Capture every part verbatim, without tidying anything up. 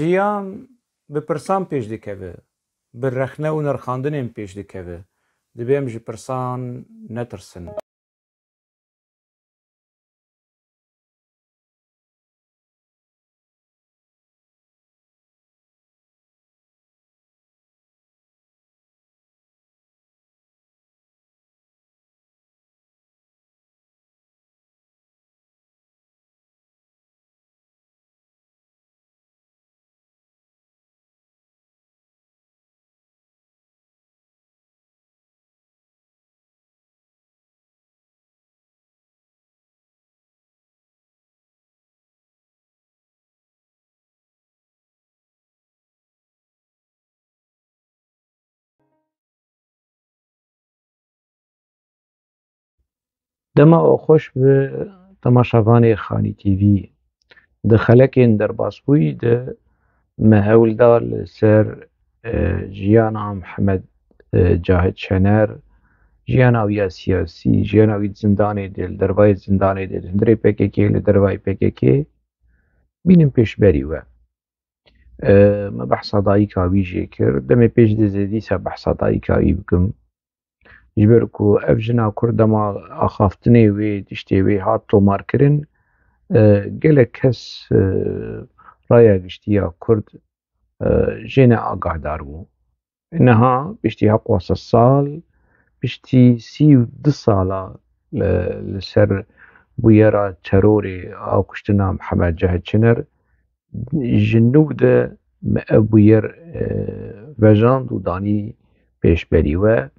Jiyan bi pirsan pêş dikeve, bi rexne û nirxandinên pêş dikeve. Divê em ji pirsan netirsin. Dema we xweş bi temaşevanê Xanî T V. Di xelekên derbasbûyî de me hewl da li ser, e, jiyana Mihemed, e, Cahit Şener, jiyana wî ya siyasî, jiyana wî di zindanê de, li dervayê zindanê de, li hundirê P K K, li dervayê P K K, bînin pêşberî we. E, me behsa dayika wî jê kir. Demê pêş de zêdî ser behsa dayika wî bikim. Ji ber ku ev jina Kurd dema axaftinê wê, tiştê wê hat tomarkirin, e, gelek kes, e, raya giştî ya Kurd, e, jê ne agahdar bû. Niha piştî hewqas sal, piştî sî û du sala, e, li ser bûyera terorê a kuştina Mihemed Cahit Çiner, ji nû de me ev bûyer, e, vejand û danî pêşberî we.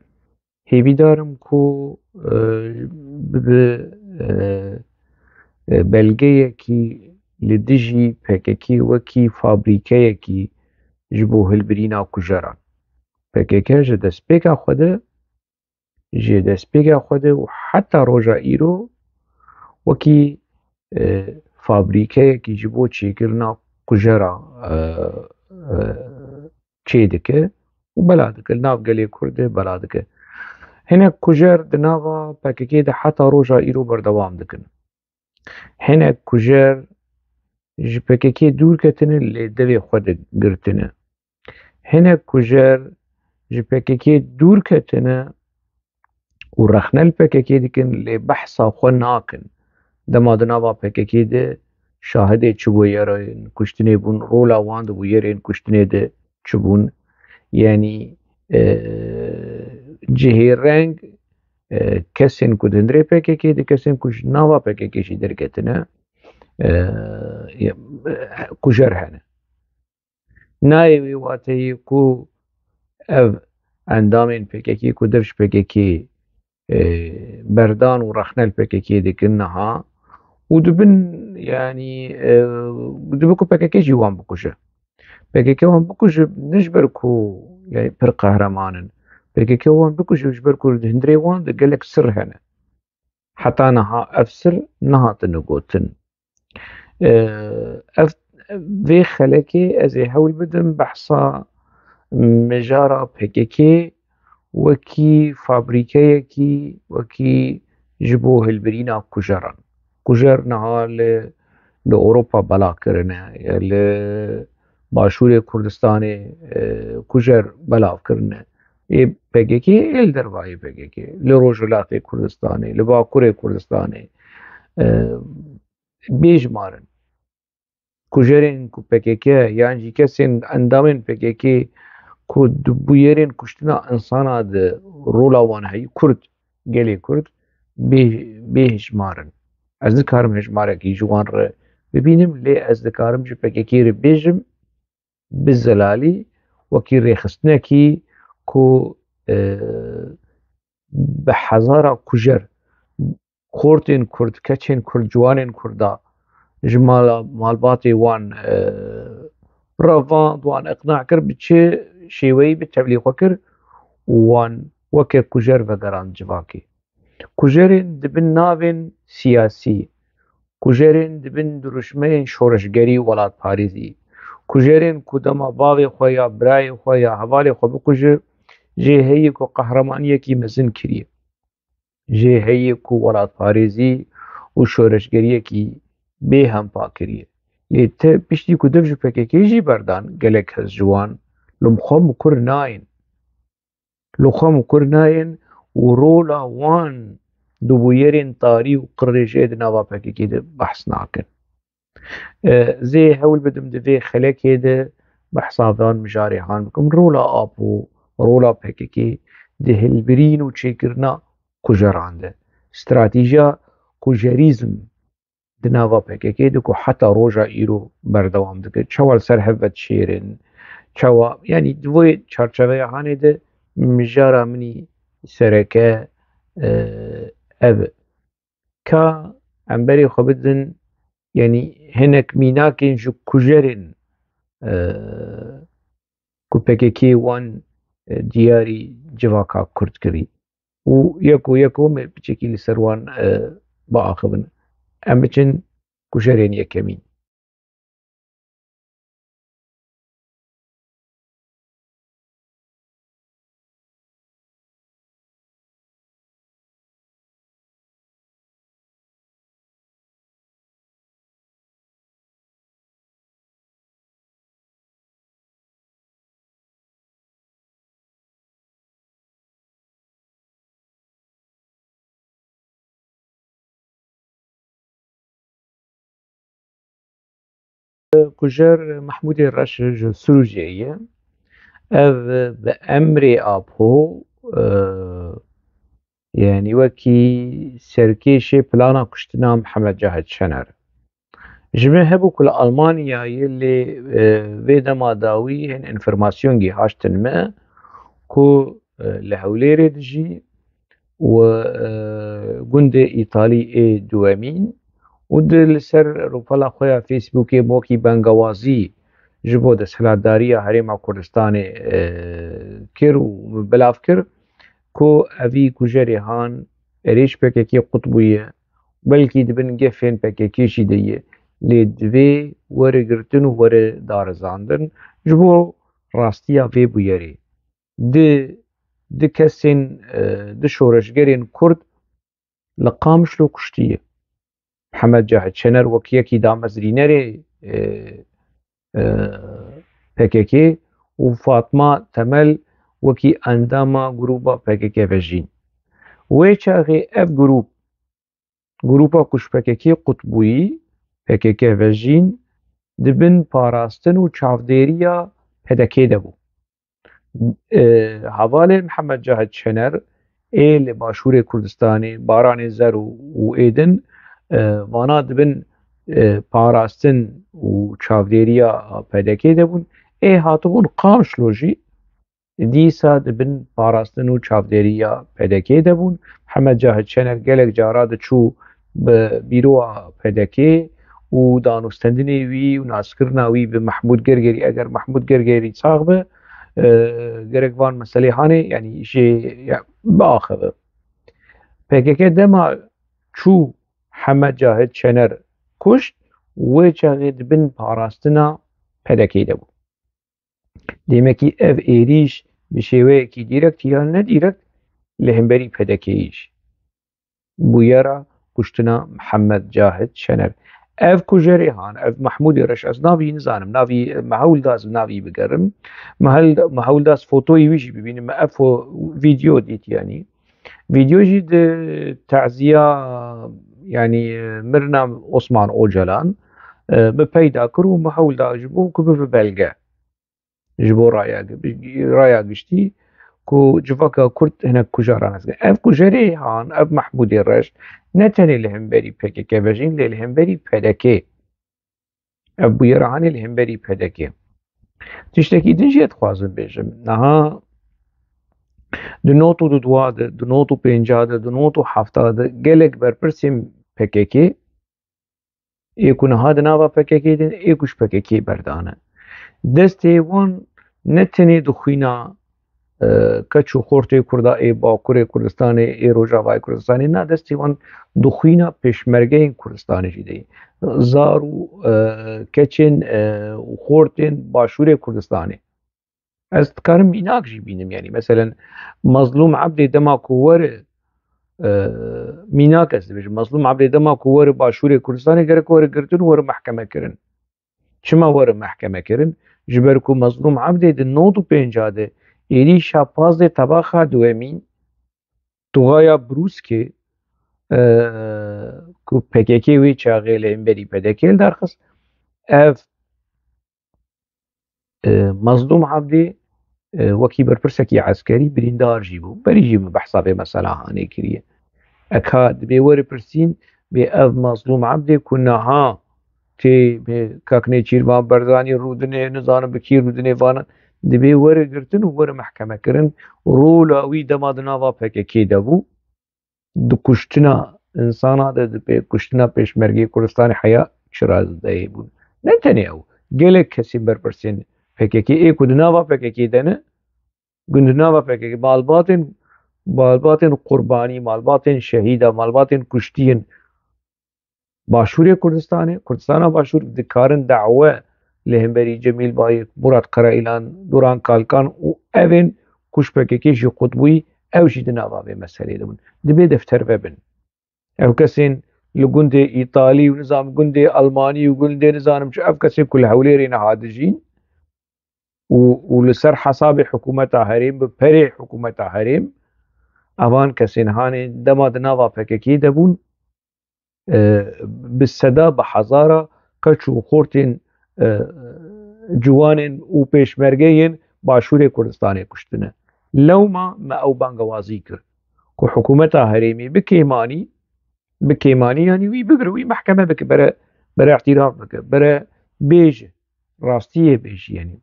Hêvîdar im ku, e, bi, bi, e, e, belgeyekî li dijî P K K wekî fabrîkeyekî ji bo hilbirîna kujeran. P K K ji destpêka xwe de, ji destpêka xwe de û heta roja îro wekî, e, fabrîkeyekî ji bo çêkirina kujera, e, e, çê dike û bela dike. Li nav gelê Kurd de bela dike. Hinek kujer di nava P K K de heta roja îro berdewam dikin. Hinek kujer ji P K K dûr ketine, lê devê xwe de girtine. Hinek kujer ji P K K dûr ketine û rexne li P K K dikin, lê behsa xwe nakin. Dema di nava P K K de şahidê çi bûyerên kuştinê bûn, rola wan di bûyerên kuştinê de çi bûn? Yanî, e, cihê reng, e, kesên ku di hundirê P K K de, kesên ku ji nava P K K jî derketine, e, e, kujer hene. Nayê wê wateyê ku ev endamên P K K ku dev ji P K K, e, berdan û rexne li P K K dikin niha û dibin, yanî, e, dibe ku P K K jî wan bikuje. P K K wan bikuje ne ji ber ku, yanî, pir qehreman in. P K K wan bikuje ji ber ku di hundirê wan de gelek sir hene. Heta niha ev sir nehatine gotin. Ev, vê xelekê ez ê hewl bidim behsa mijara P K K wekî fabrîkeyekî, wekî ji bo hilbirîna kujeran. Kujer niha li, li Ewropa bela kirine, li Başûrê Kurdistanê, e, kujer belav kirine. Ê P K K, ê li dervayê P K K, li Rojhilatê Kurdistanê, li Bakurê Kurdistanê, e, bêjmar in. Kujerên ku P K K yan jî kesên endamên P K K ku di bûyerên kuştina insana de rola wan heyî, Kurd, gelê Kurd, bê, bêhişmar in. Ez nikarim hejmarekî ji wan re bibînim, lê ez dikarim ji P K K re bêjim, bi zelalî, wekî rêxistinekî ku, e, bi hezara kujer, xortên Kurd, keçên Kurd, ciwanên Kurda ji mala, malbatê wan, e, revand, wan iqna kir, bi çi şêweyî bi tevlî xwe kir û wan weke kujer vegerand civakê. Kujerên dibin navên siyasî, kujerên dibin dirûşmeyên şoreşgerî û welatparêzî, kujerên ku dema bavê xwe ya birayê xwe ya hevalê xwe bikuje, jê heyî ku qehremaniyekî mezin kiriye. Jê heyî ku welatparêzî û şoreşgeriyekî bêhempa kiriye. Lê te piştî ku dev ji P K K jî berdan, gelek hest ji wan li xwe mikur nayên. Li xwe mikur nayên û rola wan di bûyerên tarî û qirêjê di nava P K K de behs nakin. E, zê hewl bidim di vê xelekê de behsa van mijarê han bikim. Rola Apo, rola P K K di hilbirîn û çêkirina kujeran de. Stratîjiya kujerîzm di nava P K K de ku heta roja îro berdewam dike. Çawa li ser hev vedişêrin, çawa, yanî di vê çarçeveya hanê de mijara min î sereke, e, ev e. Ka em berê xwe bidin, yanî hinek mînakên ji kujerên, e, ku P K K wan, e, diyarî civaka Kurd kirî. Û yeko yeko me piçekî li ser wan, e, biaxivin. Em biçin kujerên yekemîn. Kujer Mehmûdê Reş ji Sûrûcê ye. Ev bi emrê Apo, e, yanî wekî serkêşê plana kuştina Mihemed Cahit Şener. Ji me hebû ku li Almanyayê lê, e, vê dema dawî hin înformasyon gîhaştin me ku, e, li Hewlêrê dijî û, e, gundê Îtalî ê duwemîn û di li ser rûpela xwe ya Facebookê mokî bengawazî ji bo desthilatdariya Herêma Kurdistanê, e, kir û belav kir ku evî kujerê han êrîş P K K qut bûye, belkî di bin gefên P K K jî de ye, lê divê were girtin û were darizandin ji bo rastiya vê bûyerê. Di, di kesên, e, di şoreşgerên Kurd li Qamişlo kuştiye. Mihemed Cahit Şener wek yekî damezrînerê, e, e, P K K û Fatma Temel wekî endama grûba P K K Vejîn. Wê çaxê ev grûp, grûpa ku ji P K K qut bûyî, P K K Vejîn, di bin parastin û çavdêriya P D K de bû. E, hevalên Mihemed Cahit Şener ê li Başûrê Kurdistanê, Baranê Zer û, û ê din, e, vana di bin, e, parastin û çavdêriya P D K de bûn. Ê hatibûn Qamişlo jî dîsa di bin parastin û çavdêriya P D K de bûn. Mihemed Cahit Şener gelek cara diçû bi bîroya P D K û danûstendinê wî û naskirina wî bi Mehmûd Gergerî, eger Mehmûd Gergerî sax be, e, gerek van meselê hanê, yanî jê, ya, biaxive. P K K dema çû Hemed Cahit Şener kuşt, wê çaxê di bin parastina P D K de bû. Demekî ev êrîş bi şêweyekî dîrekt yan nedîrekt li hemberî P D K'yê jî bûyera kuştina Mihemed Cahit Şener. Ev kujerê han, ev Mehmûdê Reş, ez navî nizanim, navî me hewl da ez navî bigerim. Me hel-, me hewl da ez fotoyê wî jî bibînim. Me ev fo-, vîdeo dît yanî. Vîdeo jî di teziya, yanî, mirina Osman Ocalan, e, bi peyda kir û me hewl da ji bo ku bibe belge. Ji bo raya gi-, raya giştî ku civaka Kurd hinek kujaran hezkirin. Ev kujerê han, ev Mehmûdê Reş, ne tenê li hemberî P K K vejîn, lê li hemberî P D K. Ev bûyera hanê li hemberî P D K. Tiştekî din jî ez dixwazim bêjim. Niha di not û du de, di not û pênca de, di not û hefta de gelek berpirsên P K K ê ku niha di nava P K K de ne, ê ku ji P K K berdane. Destê wan ne tenê di xwîna, e, keç û xortê Kurda ê Bakurê Kurdistanê, ê Rojavayê Kurdistanê, na, destê wan di xwîna pêşmergeyên Kurdistanê jî de ye. Zar û, e, keçên, e, û xortên Başûrê Kurdistanê. Ez dikarim mînak jî bînim, yanî, meselen, Mazlûm Ebdê dema ku were, e, mînak ez dibêjim, Mazlûm Ebdê dema ku were Başûrê Kurdistanê gerek were girtin û were mehkeme kirin. Çima were mehkeme kirin? Ji ber ku Mezlûm Ebdê di nod û pênc de êrîşa pazdeh tebaxa duwemîn, tuxaya Brûskê, e, ku P K K wê çaxê li hemberî P D K li dar xist, ev, e, Mezlûm Ebdê, e, wekî berpirsekî eskerî birîndar jî bû. Berî jî min behsa vê mesela hanê kiriye. Eka dibê were pirsîn, bê ev Mezlûm Ebdê ku niha tê bê Kak Nêçîrvan Barzanî rûdinê, nizanim bi kî rûdinê vana, dibê were girtin û were mehkeme kirin. Rola wî dema di nava P K K de bû, di kuştina insana de, di pê kuştina Pêşmergeyê Kurdistanê heya çi razdeyê bûn. Ne tenê ew, gelek kesên berpirsên P K K ê ku di nava P K K de ne, ku di nava P K K, malbatên, malbatên qurbanî, malbatên şehîda, malbatên kuştiyên Başûrê Kurdistanê, Kurdistana Başûr dikarin dawe li hemberî Cemîl Bayik, Murat Karaîlan, Duran Kalkan û evên ku ji P K K jî qut bûyî, ew jî di nava vê meselê de bûn. Dibê defter vebin. Ev kesên li gundê Îtalî û nizam gundê Almanî û gundê nizanim çi, ev kesên ku li Hewlêrê niha dijîn û, û li ser hesabê hikûmeta herêm, bi perê hikûmeta herêm, evan kesên hanê dema di nava P K K de bûn, e, bi seda, bi hezara keç û xortên, e, ciwanên û pêşmergeyên Başûrê Kurdistanê kuştine. Lewma me ew bangewazî kir ku hikûmeta herêmî bi kêmanî, bi kêmanî, yanî wî bigire, wî mehkeme bike, bere, bere îtîraf bike, bere bêje, rastiyê bêje, yanî.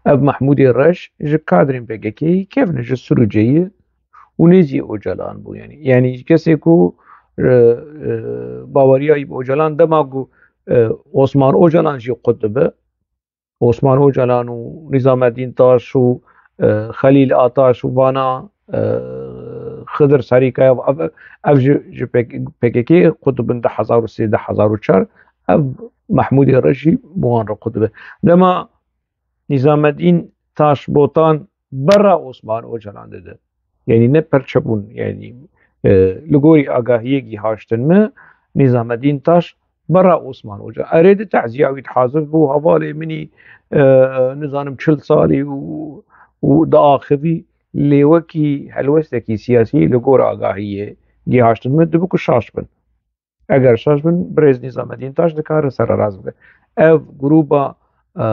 Ev Mehmûdê Reş ji kadrên P K K'yê kevin e, ji Sirûcê ye û nêzî Ocalan bû, yanî. Yanî kesê ku, e, e, baweriya wî bi Ocalan, dema ku, e, Osman Ocalan jî qut dibe, Osman Ocalan û Nîzamedîn Taş û, e, Xelîl Ataş û vana, e, Xidir Serîkaya, ev, ev ji, ji P K K qut dibin du hezar û sê, du hezar û çar, ev Mehmûdê Reş jî bi wan re qut dibe. Dema Nîzamedîn Taş Botan berra Osman Ocalan dide. Yanî ne perçebûn, yanî, e, li gorî agahiyê gihaştin me, Nîzamedîn Taş berra Osman Ocalan. Erê di teziya wî dihazir bû, hevalê min î, e, nizanim çil salî û, û diaxivî, lê wekî helwestekî siyasî li gor agahiyê gihaştin me, dibe ku şaş bin. Eger şaş bin, birêz Nîzamedîn Taş dikare sererast bibe. Ev grûba, e,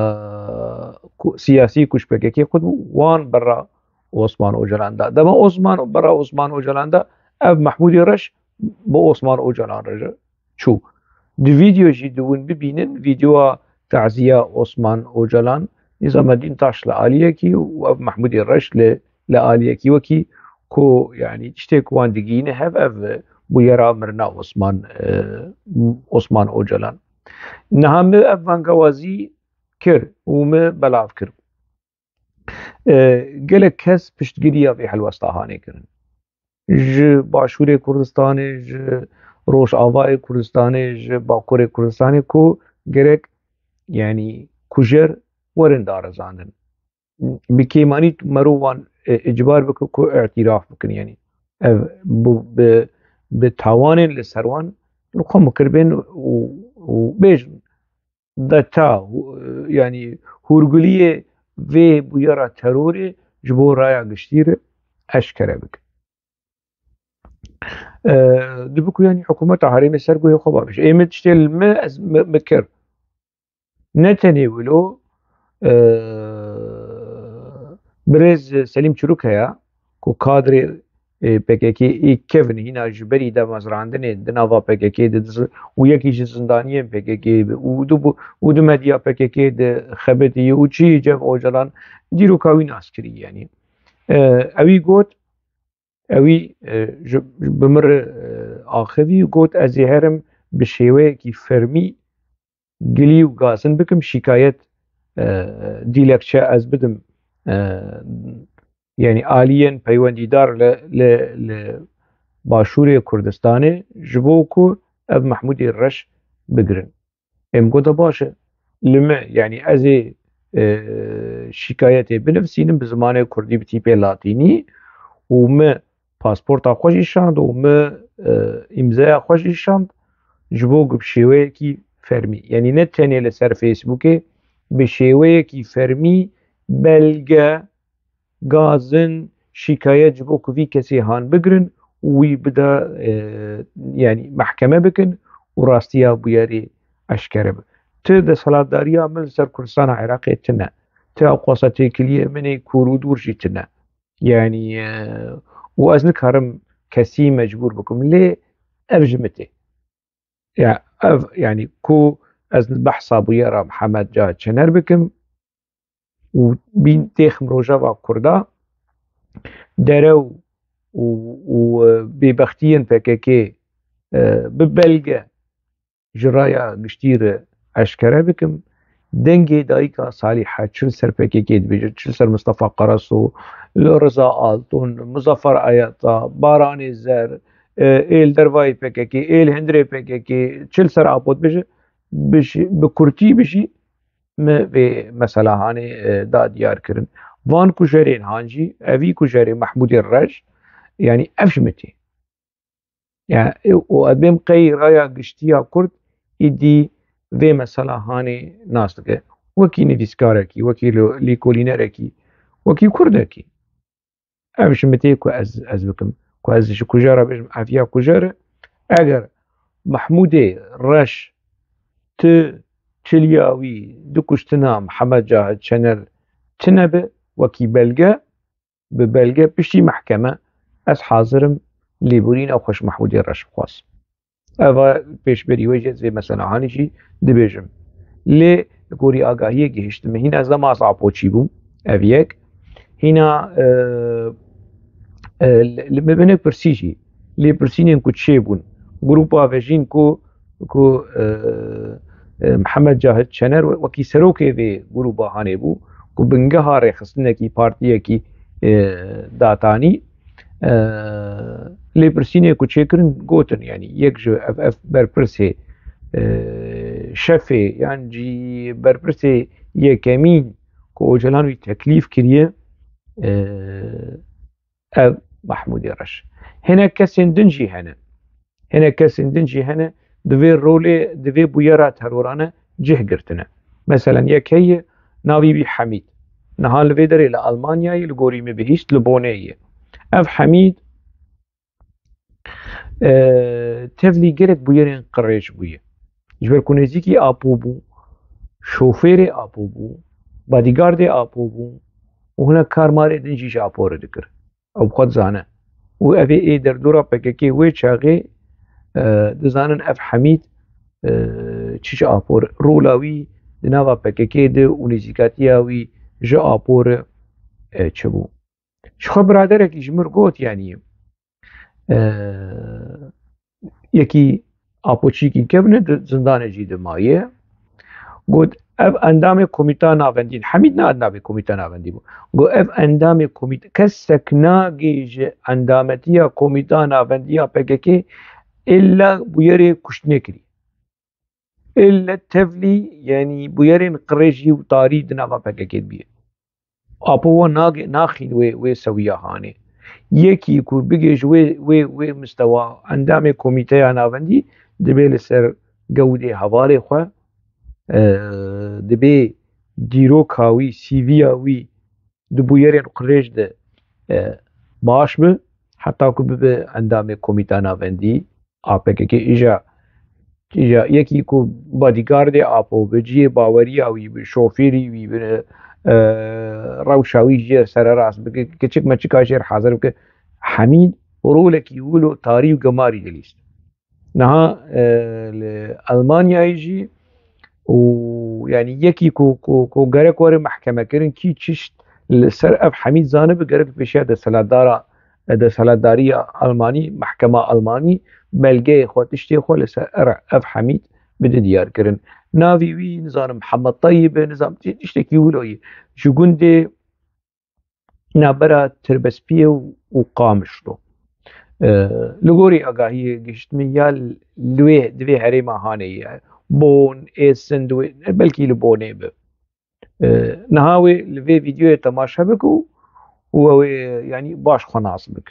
ku, siyasî ku ji P K K qut bû, wan berra Osman Ocalan da. Dema Osman, berra Osman Ocalan da, ev Mehmûdê Reş bi Osman Ocalan re çû. Di vîdeo jî di win bibînin, vîdeoya taziya Osman Ocalan, Nîzamedîn Taş li aliyekî û ev Mehmûdê Reş li, li aliyekî, wekî ku, yanî, tiştê ku wan digihîne hev, ev bûyera mirina Osman, e, Osman Ocalan. Niha min ev bangewazî kir û min belav kir. E, gelek kes piştgiriya vê helwesta hanê kirin. Ji Başûrê Kurdistanê, ji Rojavayê Kurdistanê, ji Bakurê Kurdistanê ku gerek, yanî, kujer werin darizandin. Bi kêmanî tu mero wan, e, îcbar bike ku îtîraf bikin, yanî. Ev bi, bi, bi tawanên li ser wan li xwe mikir bên û, û bêjin. Deta, yanî hûrguliyê vê bûyera terorê ji bo raya giştî re eşkere bike. E, dibe ku, yanî, hikûmeta herêmê ser guhê xwe babêje. Ê min tiştê li min, ez mi, mi kir. Ne tenê wilo, e, birêz Selîm Çirûk heye ku kadrê, e, P K K ê kevin hîna ji berî demezrandinê di nava P K K de diz-, û yekî ji zindaniyên P K K û di, û di medya P K K de xebitî û çiyê Cem Ocalan dîroka wî nas kirî, yanî. E, ewî got, ewî, e, ji, ji bi min re, e, axivî got, ez ê herim bi şêweyekî fermî gilî û gazin bikim, şîkayet, e, dîlekçe ez bidim, e, yanî aliyên peywendîdar li, li, li Başûrê Kurdistanê ji bo ku ev Mehmûdê Reş bigirin. Em gote baş e. Li me, yanî ez ê, e, şîkayetê binivîsînim bi zimanê kurdî, bi tîpê latînî û me pasporta xwe jî şand û me, e, îmzaya xwe jî şand ji bo ku bi şêweyekî fermî. Yanî ne tenê li ser Facebookê, bi şêweyekî fermî belge, gazin, şîkayet ji bo ku vî kesê han bigirin û wî bida, e, yanî mehkeme bikin û rastiya bûyerê eşkere be. Ti desthilatdariya min li ser Kurdistana Iraqê tine. Ti awqasa têkiliyê min ê kûr û dûr jî tine. Yanî, e, û ez nikarim kesî mecbûr bikim. Lê ev ji min tê. Ya, ev, yanî ku ez behsa bûyera Mihemed Cahit Çener bikim û bîn têxim rojeva Kurda, derew û, û, e, bêbextiyên P K K, e, bi belge ji raya giştî re eşkere bikim. Dengê dayika Salîhe çi li ser P K K dibêje, çi li ser Mustafa Karaso, li Riza Altun, Muzaffer Ayata, Baranê Zer, e, ê li dervayê P K K, ê li hundirê P K K, çi li ser Apo dibêje, bi, bi kurtî bijî, me vê mesela hanê, e, da diyar kirin. Van kujerên han jî, evî kujerê Mehmûdê Reş, yanî ev ji min tê. Ya, û ez bêm qey raya giştî ya Kurd îdî vê mesela hanê nas dike. Wekî nivîskarekî, wekî lo-, lêkolînerekî, wekî Kurdekî. Ev ji min tê ku ez, ez bikim. Ku ez ji kujara bêjim, ev ya kujar e. Eger Mehmûdê Reş ti çiliya wî du kuştina Mihemed Cahit Çener tine bi, wekî belge, bi belge piştî mehkeme, ez hazir im lêborîna xwe ji Mehmûdê Reş bixwazim. Eva pêşberî wê jî ez vê mesela hanî jî dibêjim. Lê li gorî agahiyê gihiştime. Hîna ez nema ez Apo çî bûm, ev yek. Hîna, e, e, li, li min pirsî jî. Lê pirsînên ku çêbûn. Grupa vejîn ku, ku, e, e, Mihemed Cahit Çener we-, wekî serokê vê grupa hanê bû, ku bingeha rêxistinekî, partiyekî, e, datanî. E, lêpirsînê ku çêkirin gotin, yanî yek ji ev, ev berpirsê, e, şefê yan jî berpirsê yekemîn ku Ocalan wî teklîf kiriye, e, ev Mehmûdê Reş. Hinek kesên din jî hene. Hinek kesên din jî hene, di vê rolê, di vê bûyera terorane cih girtine. Meselen, yek heye, navî wî Hemîd. Niha li vê derê li Almanyayê, li gorî min bihîst, li Bonê ye. Ev Hemîd, e, tevlî gelek bûyerên qirêj bûye. Ji ber ku nêzîkî Apo bû, şofêrê Apo bû, bodyguardê Apo bû û hinek karmarê din jî ji Apo re dikir. Ew bi xwe dizane. Û ev ê, ê derdora P K K wê çaxê, e, dizanin ev Hemîd, e, çi ji Apo re, rola wî di nava P K K de û nêzîkatiya wî ji Apo re, e, çi bû. Ji xwe biraderekî ji min got, yanî, e, yekî Apoçîkî kevne di zindanê jî di maye. Got, ev endamê komîta navendî in. Hemîd ne endamê komîta navendî bû. Got, ev endamê komîta, kesek nagihêje endametiya komîta navendî ya P K K illa bûyerê kuştinê kirî. Illa tevlî, yanî bûyerên qirêjî û tarî di nava P K K de bîye. Apo we nage-, naxîn wê, wê sewiya hanê. Yekî ku bigêj wê, wê, wê mistewa endamê komîteya navendî, dibê li ser gewdê hevalê xwe, e, dibê dîroka wî, C V'ya wî di bûyerên qirêj de, e, baş bi, heta ku bibe endamê komîta navendî a P K K. Îja, îja yekî ku bodyguardê Apo bi, cihê baweriya wî bi, şofêrî wî bi, e, rewşa wî jê sererast bike, kiçik meçika jê hazir bike. Hemîd rolekî wilo tarî û gemarî dilîst. Niha, e, li Almanyayê jî û, yanî, yekî ku, ku, ku gerek were mehkemekirin, kî çişt li ser ev Hemîd zanibi, gerek pêşiya desthilatdara, desthilatdariya Almanî, mehkema Almanî belgeyê xwe, tiştê xwe li ser er-, ev Hemîd bide diyar kirin. Navî wî, nizanim, Mihemed Teyib e, nizam, ti-, tiştekî wilo ye. Ji gundê navbera Tirbespiyê û, û Qamişlo. E, li gorî agahiyê gihiştime ya li wê, di vê herêma hanê ye. Bon, Êsin, di wê, belkî li Bonê bi. E, niha wê li vê vîdeoyê temaşe bik û, û ew ê, yanî, baş xwe nas bik.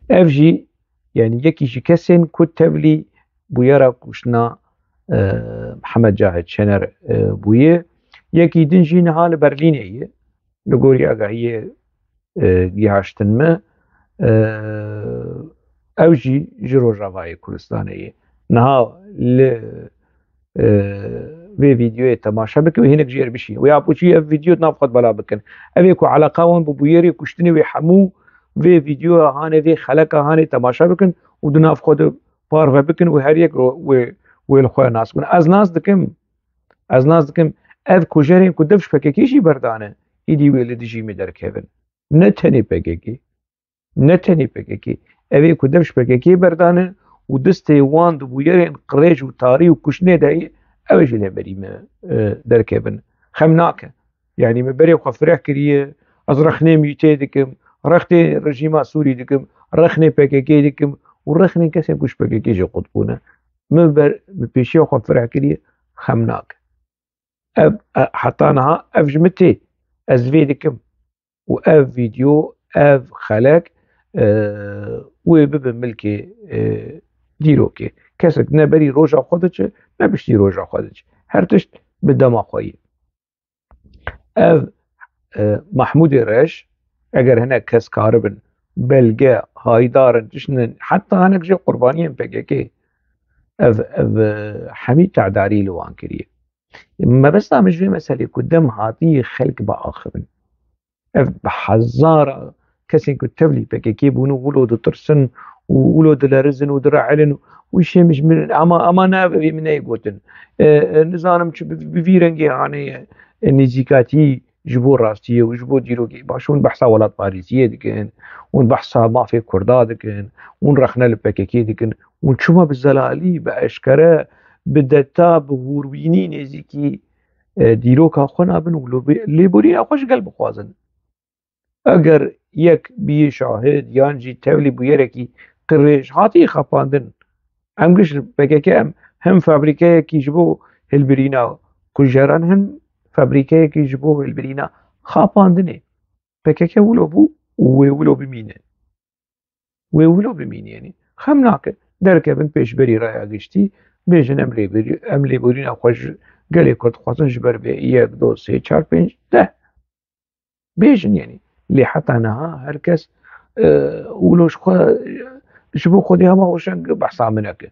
Ev jî, yanî, yekî ji kesên ku tevlî bûyera kuştina, e, Mihemed Cahit Şener, e, bûye. Yekî din jî niha li Berlînê ye. Li gorî agahiyê, e, gihaştin me, e, ew jî ji Rojavayê Kurdistanê ye. Niha li, e, vê vîdeoyê temaşe bike û hinek jê re bişîne. Wê apûçî ev vîdeo di nav xwe de belav bikin. Ev ê ku eleqa wan bi bûyerê kuştinê wê hemû vê vîdeoya hanê, vê xeleka hanê temaşe bikin û di nav xwe de parve bikin û her yek ro-, wê, wê li xwe nas bikin. Ez nas dikim, ez nas dikim, ev kujerên ku dev ji P K K jî berdane, îdî wê li dijî me derkevin. Ne tenê P K K, ne tenê P K K. Ev ê ku dev ji P K K berdane û destê wan di bûyerên qirêj û tarî û kuştinê de ye, ew ê jî lê berî me, e, derkevin. Xem nake. Yanî min berê xwe fireh kiriye, ez rexnê mîtê dikim, rexnê rejîma Sûrî dikim, rexnê P K K dikim û rexnê kesên ku ji P K K jî qut bûne. Min ber, min pêşiya xwe fireh kiriye, xem nake. Ev, e, heta niha ev ji min tê. Ez vê dikim. Û ev vîdeo, ev xelek, e, wê bibe milkê, e, dîrokê. Kesek ne berî roja xwe diçe, ne piştî roja xwe diçe. Her tişt bi dema xwe ye. Ev, e, Mahmûdê Reş, eger hinek kes karibin, belge, haydar in, tiştin in, heta hinek jê qurbaniyên P K K, ev, ev, e, hemî te'darî li wan kiriye. Mebesta min ji vê meselê ku dem hatî xelk biaxivin. Ev bi hezara kesên ku tevlî P K K bûn û wilo ditirsin û wilo dilerizin û direhelin û şê min ji min, ama, ama ne ev ê min neyê gotin. E, e, nizanim çi bi, bi vî rengê hanê, e, nêzîkatî ji bo rastiyê û ji bo dîrokê baş. Hûn behsa welatparêziyê dikin, hûn behsa mafê Kurda dikin, hûn rexne li P K K dikin, hûn çima bi zelalî, bi eşkere, bi deta, bi hûrwînî nêzîkî, e, dîroka xwe nabin û lê-, lêborîna xwe ji gel bixwazin. Eger yek biyê şahid yan jî tevlî bûyerekî qirêj hatî xapandin, em giş P K K em hem fabrîkeyekî ji bo hilbirîna kujeran, hem fabrîkeyekî ji bo hilbirîna xapandinê. P K K wilo bû û wê wilo bimîne. Wê wilo bimîne, yanî xem nake. Derkevin pêşberî raya giştî, bêjin em lêborî-, em lêborîna xwe ji gelê Kurd dixwazin ji ber vê yek, du, sê, çar, pênc, deh. Bêjin, yanî. Lê heta niha her kes, e, wilo ji xwe, ji bo Xwedê hema weşeng behsa min neke.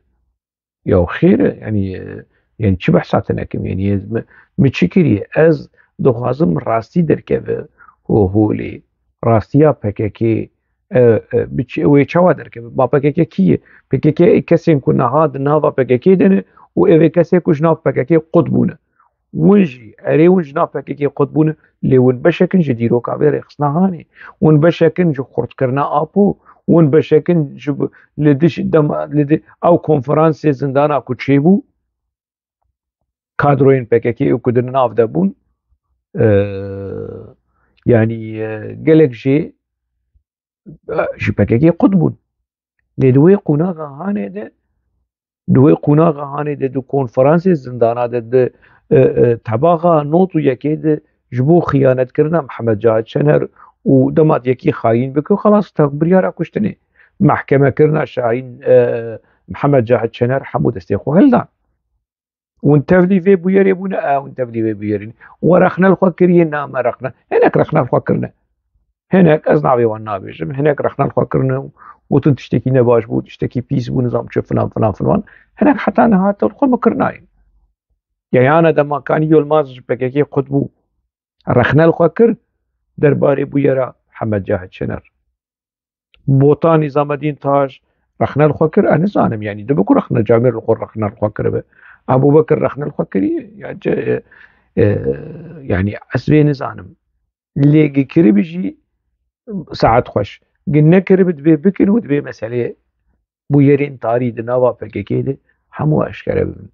Ya xêr e, yanî, e, yanî çi behsa te nekim? Yanî ez, mi, mi çi kiriye? Ez dixwazim rastî derkeve ho-, holê. Rastiya P K K, e, e, bi çi, wê çawa derkeve? Ma P K K kî ye? P K K ê kesên ku niha di nava P K K de ne û ev ê kesê ku ji nav P K K qut bûne. Hûn jî, erê hûn ji nav P K K qut bûne, lê hûn beşek in ji dîroka vê rêxistina hanê. Hûn beşek in ji xurtkirina Apo. Hûn beşek in ji b-, li diş-, dema, li di-, ew konferansê zindana ku çêbû, kadroyên P K K ê ku di nav de bûn, e, yanî, e, gelek jê, e, ji P K K qut bûn. Lê di wê qonaxa hanê de, di wê qonaxa hanê de, di konferansê zindana de, di, e, e, tebaxa nod û yekê de ji bo xiyanetkirina Mihemed Cahit Şener û dema yekî xayîn bike, xelas, te biryara kuştinê. Mehkemekirina Şahîn, e, Mihemed Cahit Şener hemû destê xwe hildan. Hûn tevlî vê bûyerê bûne, e, hûn tevlî vê bûyerê ne. We rexne li xwe kiriye, na me rexne. Hinek rexne li xwe kirine. Hinek, ez navê wan nabêjim, hinek rexne li xwe kirine û gotin tiştekî nebaş bû, tiştekî pîs bû, nizam çi filan, filan, filan. Hinek heta niha te li xwe mikirinayin. Yayana dema Kanî Yilmaz ji P K K qut bû, rexne li xwe kir derbarê bûyera Hemed Cahit Şener. Botan Nîzamedîn Taş rexne li xwe kir, ez nizanim, yanî dibe ku rexne camêr li xwe rexne li xwe kiribe. Ebûbekir rexne li xwe kiriye, ya ce-, e, e, yanî ez vê nizanim. Lê gi kiribe jî saet xweş. Gi nekiribe dibê bikin û dibê meselê bûyerên tarî di nava P K K de hemû eşkere bibin.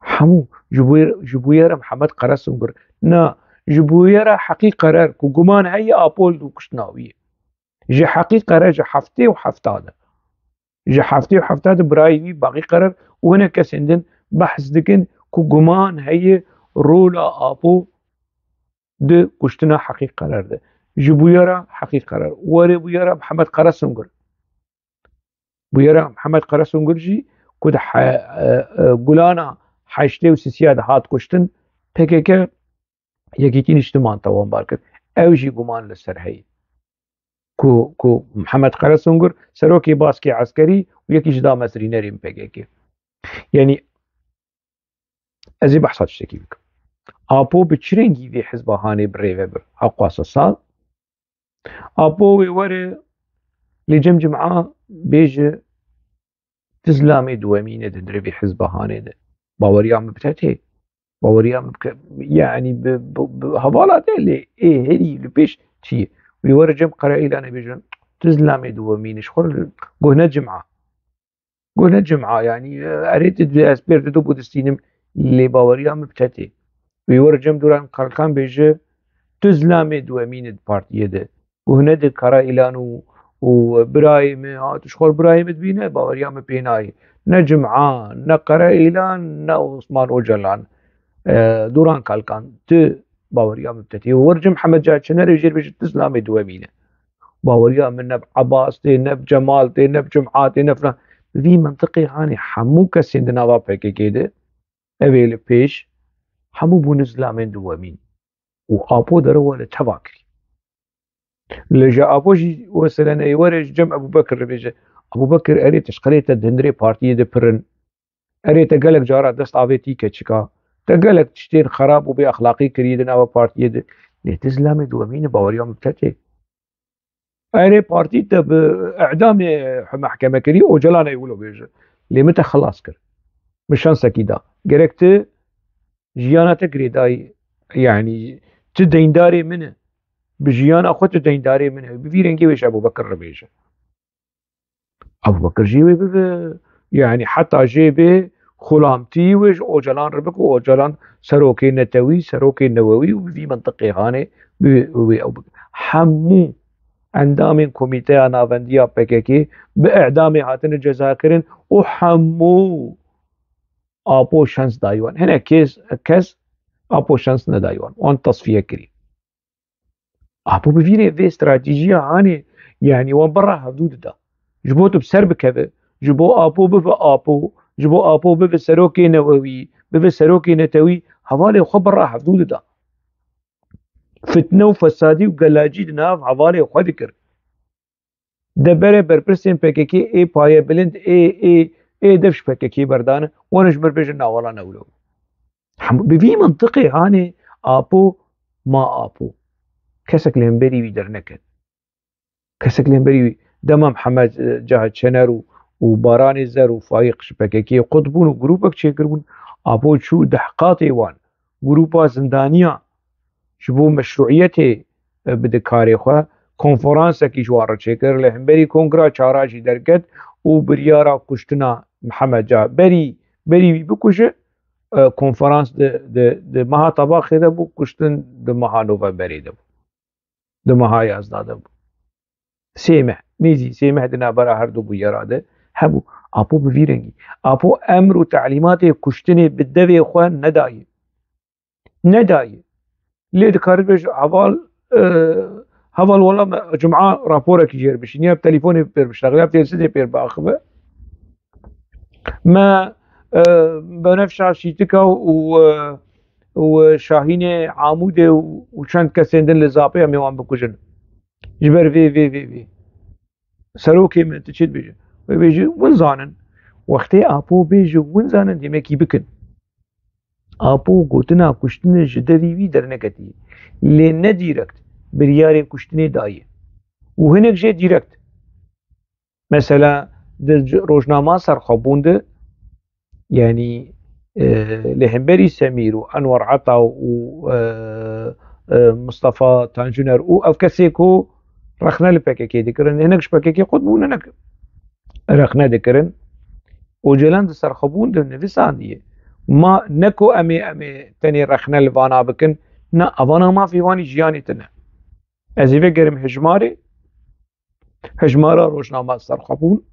Hemû ji bûyer-, ji bûyera Mihemed Qeresungur. Na, ji bûyera Heqî Qerer ku guman heye Apo li dû kuştina wî ye. Ji Heqî Qerer ji heftê û hefta de. Ji heftê û hefta de birayê wî Baqî Qerer û hinek kesên din behs dikin ku guman heye rola Apo di kuştina Heqî Qerer de. Ji bûyera Heqî Qerer. Werê bûyera Mihemed Qeresungur. Bûyera Mihemed Qeresungur jî ku di he-, e, e, gulana heştê û sisiya de hat kuştin, P K K Yekîtî Niştiman tawanbar kir. Ew jî guman li ser heye ku, ku Mihemed Qeresungur serokê baskê eskerî û yekî ji damezrînerên P K K. Yanî ez ê behsa tiştekî bikim. Apo bi çi rengî vê hizba hanê bi rê ve bir? Heqwasa sal. Apo wê were lê cem cima bêje tu zilamê duwemîn e di dirê vê hizba hanê de. Baweriya min bi te tê. Baweriya min bike, yanî bi, bi, bi hevala te lê ê herî li pêş çi ye? Wê were cem Qereîlanê bêjin tu zilamê duwemîn e, ji xwe guhne cima. Guhne cima, yanî, e, erê tu dê ez pêr didu bû distînim, lê baweriya min bi te tê. Wê were cem Duran Kalkan bêje, tu zilamê duwemîn id partiyê de. Guhne di Kara Îlan û, û birayê min, ha, tu ji xwe birayê min dibîne, baweriya min pê nayê. Ne cima, ne Kara Îlan, ne Osman Ocalan. E, Duran Kalkan, tu baweriya min bi te tê. Were cem Hemed Cahit Çener ê jêr bêje, tu zilamê duwemîn e. Baweriya min ne bi Ebas tê, ne bi Cemal tê, ne bi Cum'a tê, ne filan. Bi vî mintiqê hanê hemû kesên di nava P K K de, ev ê li pêş, hemû bûne zilamên duwemîn. Û Apo derewa li teva kirî. Li ji Apo jî wesele neyê were ji cem Ebûbekir re bêje. Ebûbekir erê tişqelê te di hundirê partiyê de pir in. Erê te gelek cara dest avêtî keçika. Te gelek tiştên xerab û bê exlaqî kirî di nava partiyê de. Lê tu zilamê duwemîn e, baweriya min bi te tê. Erê partî te bi îdamê mehkeme kirî, Ocalan ê wilo bêje. Lê min te xilas kir. Min şansekî da. Gerek tu jiyana te girêdayî, yanî tu deyndarê min e. Bi jiyana xwe tu deyndarê min e. Bi vî rengê wê ji Ebûbekir re bêje. Ebûbekir jî wê bibe, yanî heta jê bê xulamtî wê ji Ocalan re bike, Ocalan serokê netewî, serokê newewî û bi vî mintiqê hanê bi wê ew bike. Hemû endamên Komîteya Navendiya P K K bi îdamê hatine cezakirin û hemû Apo şans dayî wan. Hinek kes, kes Apo şans nedayî wan. Wan tasfiye kirî. Apo bi vî rê vê stratejiya hanê, yanî wan berra hevdû dida. Ji bo tu bi ser bikeve, ji bo Apo bibe Apo, ji bo Apo bibe serokê newewî, bibe serokê netewî, hevalê xwe berra hevdû dida. Fitne û fesadî û gelacî di nav hevalê xwe dikir. De bere berpirsên P K K ê payebilind, ê, ê, ê dev ji P K K berdane, wan ji mir bêjin navela newlo. Hem bi vî mintiqê hanê Apo ma Apo. Kesek li hemberî wî derneket. Kesek li hemberî wî dema Mihemed, e, Cahit Çener û, û Baranê Zer û Faîq ji P K K qut bûn û grûpek çêkirbûn. Apo çû dehqatê wan. Grûpa zindaniya ji bo meşrûiyetê, e, bide karê xwe. Konferansekî ji wan re çêkir. Li hemberî kongra çara jî derket û biryara kuştina Mihemed Cahit. Berî, berî wî bikuje, e, konferans di, di, di meha Tebaxê de bû, kuştin di meha Novemberê de bû. Di meha yazdeh de bû. Sê meh, nêzî sê meh di navbera her du bûyera de hebû. Apo bi vî rengî. Apo emr û telîmatê kuştinê bi devê xwe nedayê. Nedayê. Lê dikaribêje heval, e, heval wela me cuma raporekî jêr bişîniye, bi telîfonê pêr biştexile, bi têlsizê pêr biaxive. Me, e, Benefşa Şîtika û, e, û Şahînê Amûdê û, û çend kesên din li Zapê em ê wan bikujin. Ji ber vê, vê, vê, vê. Serokê min, tu çi dibêjî? Wê bêjî, win zanin. Wextê Apo bêje, win zanin, demekî bikin. Apo gotina kuştinê ji devî wî derneketiye. Lê ne dîrekt biryarê kuştinê daye. Û hinek jê dîrekt. Mesela, di c-, rojnama serxwebûn de, yanî, e, li hemberî Semîr û Enwer Ata û, e, e, Mustafa Tanjuner û ev kesê ku rexne li P K K dikirin, hinek ji P K K qut bûn, hinek rexne dikirin. Ocalan di serxwebûn de nivisandiye. Ma ne ku em ê, em ê tenê rexne li vana bikin, na, evana mafê wan î jiyanê tune. Ez ê vegerim hejmarê, hejmara rojnama serxwebûn,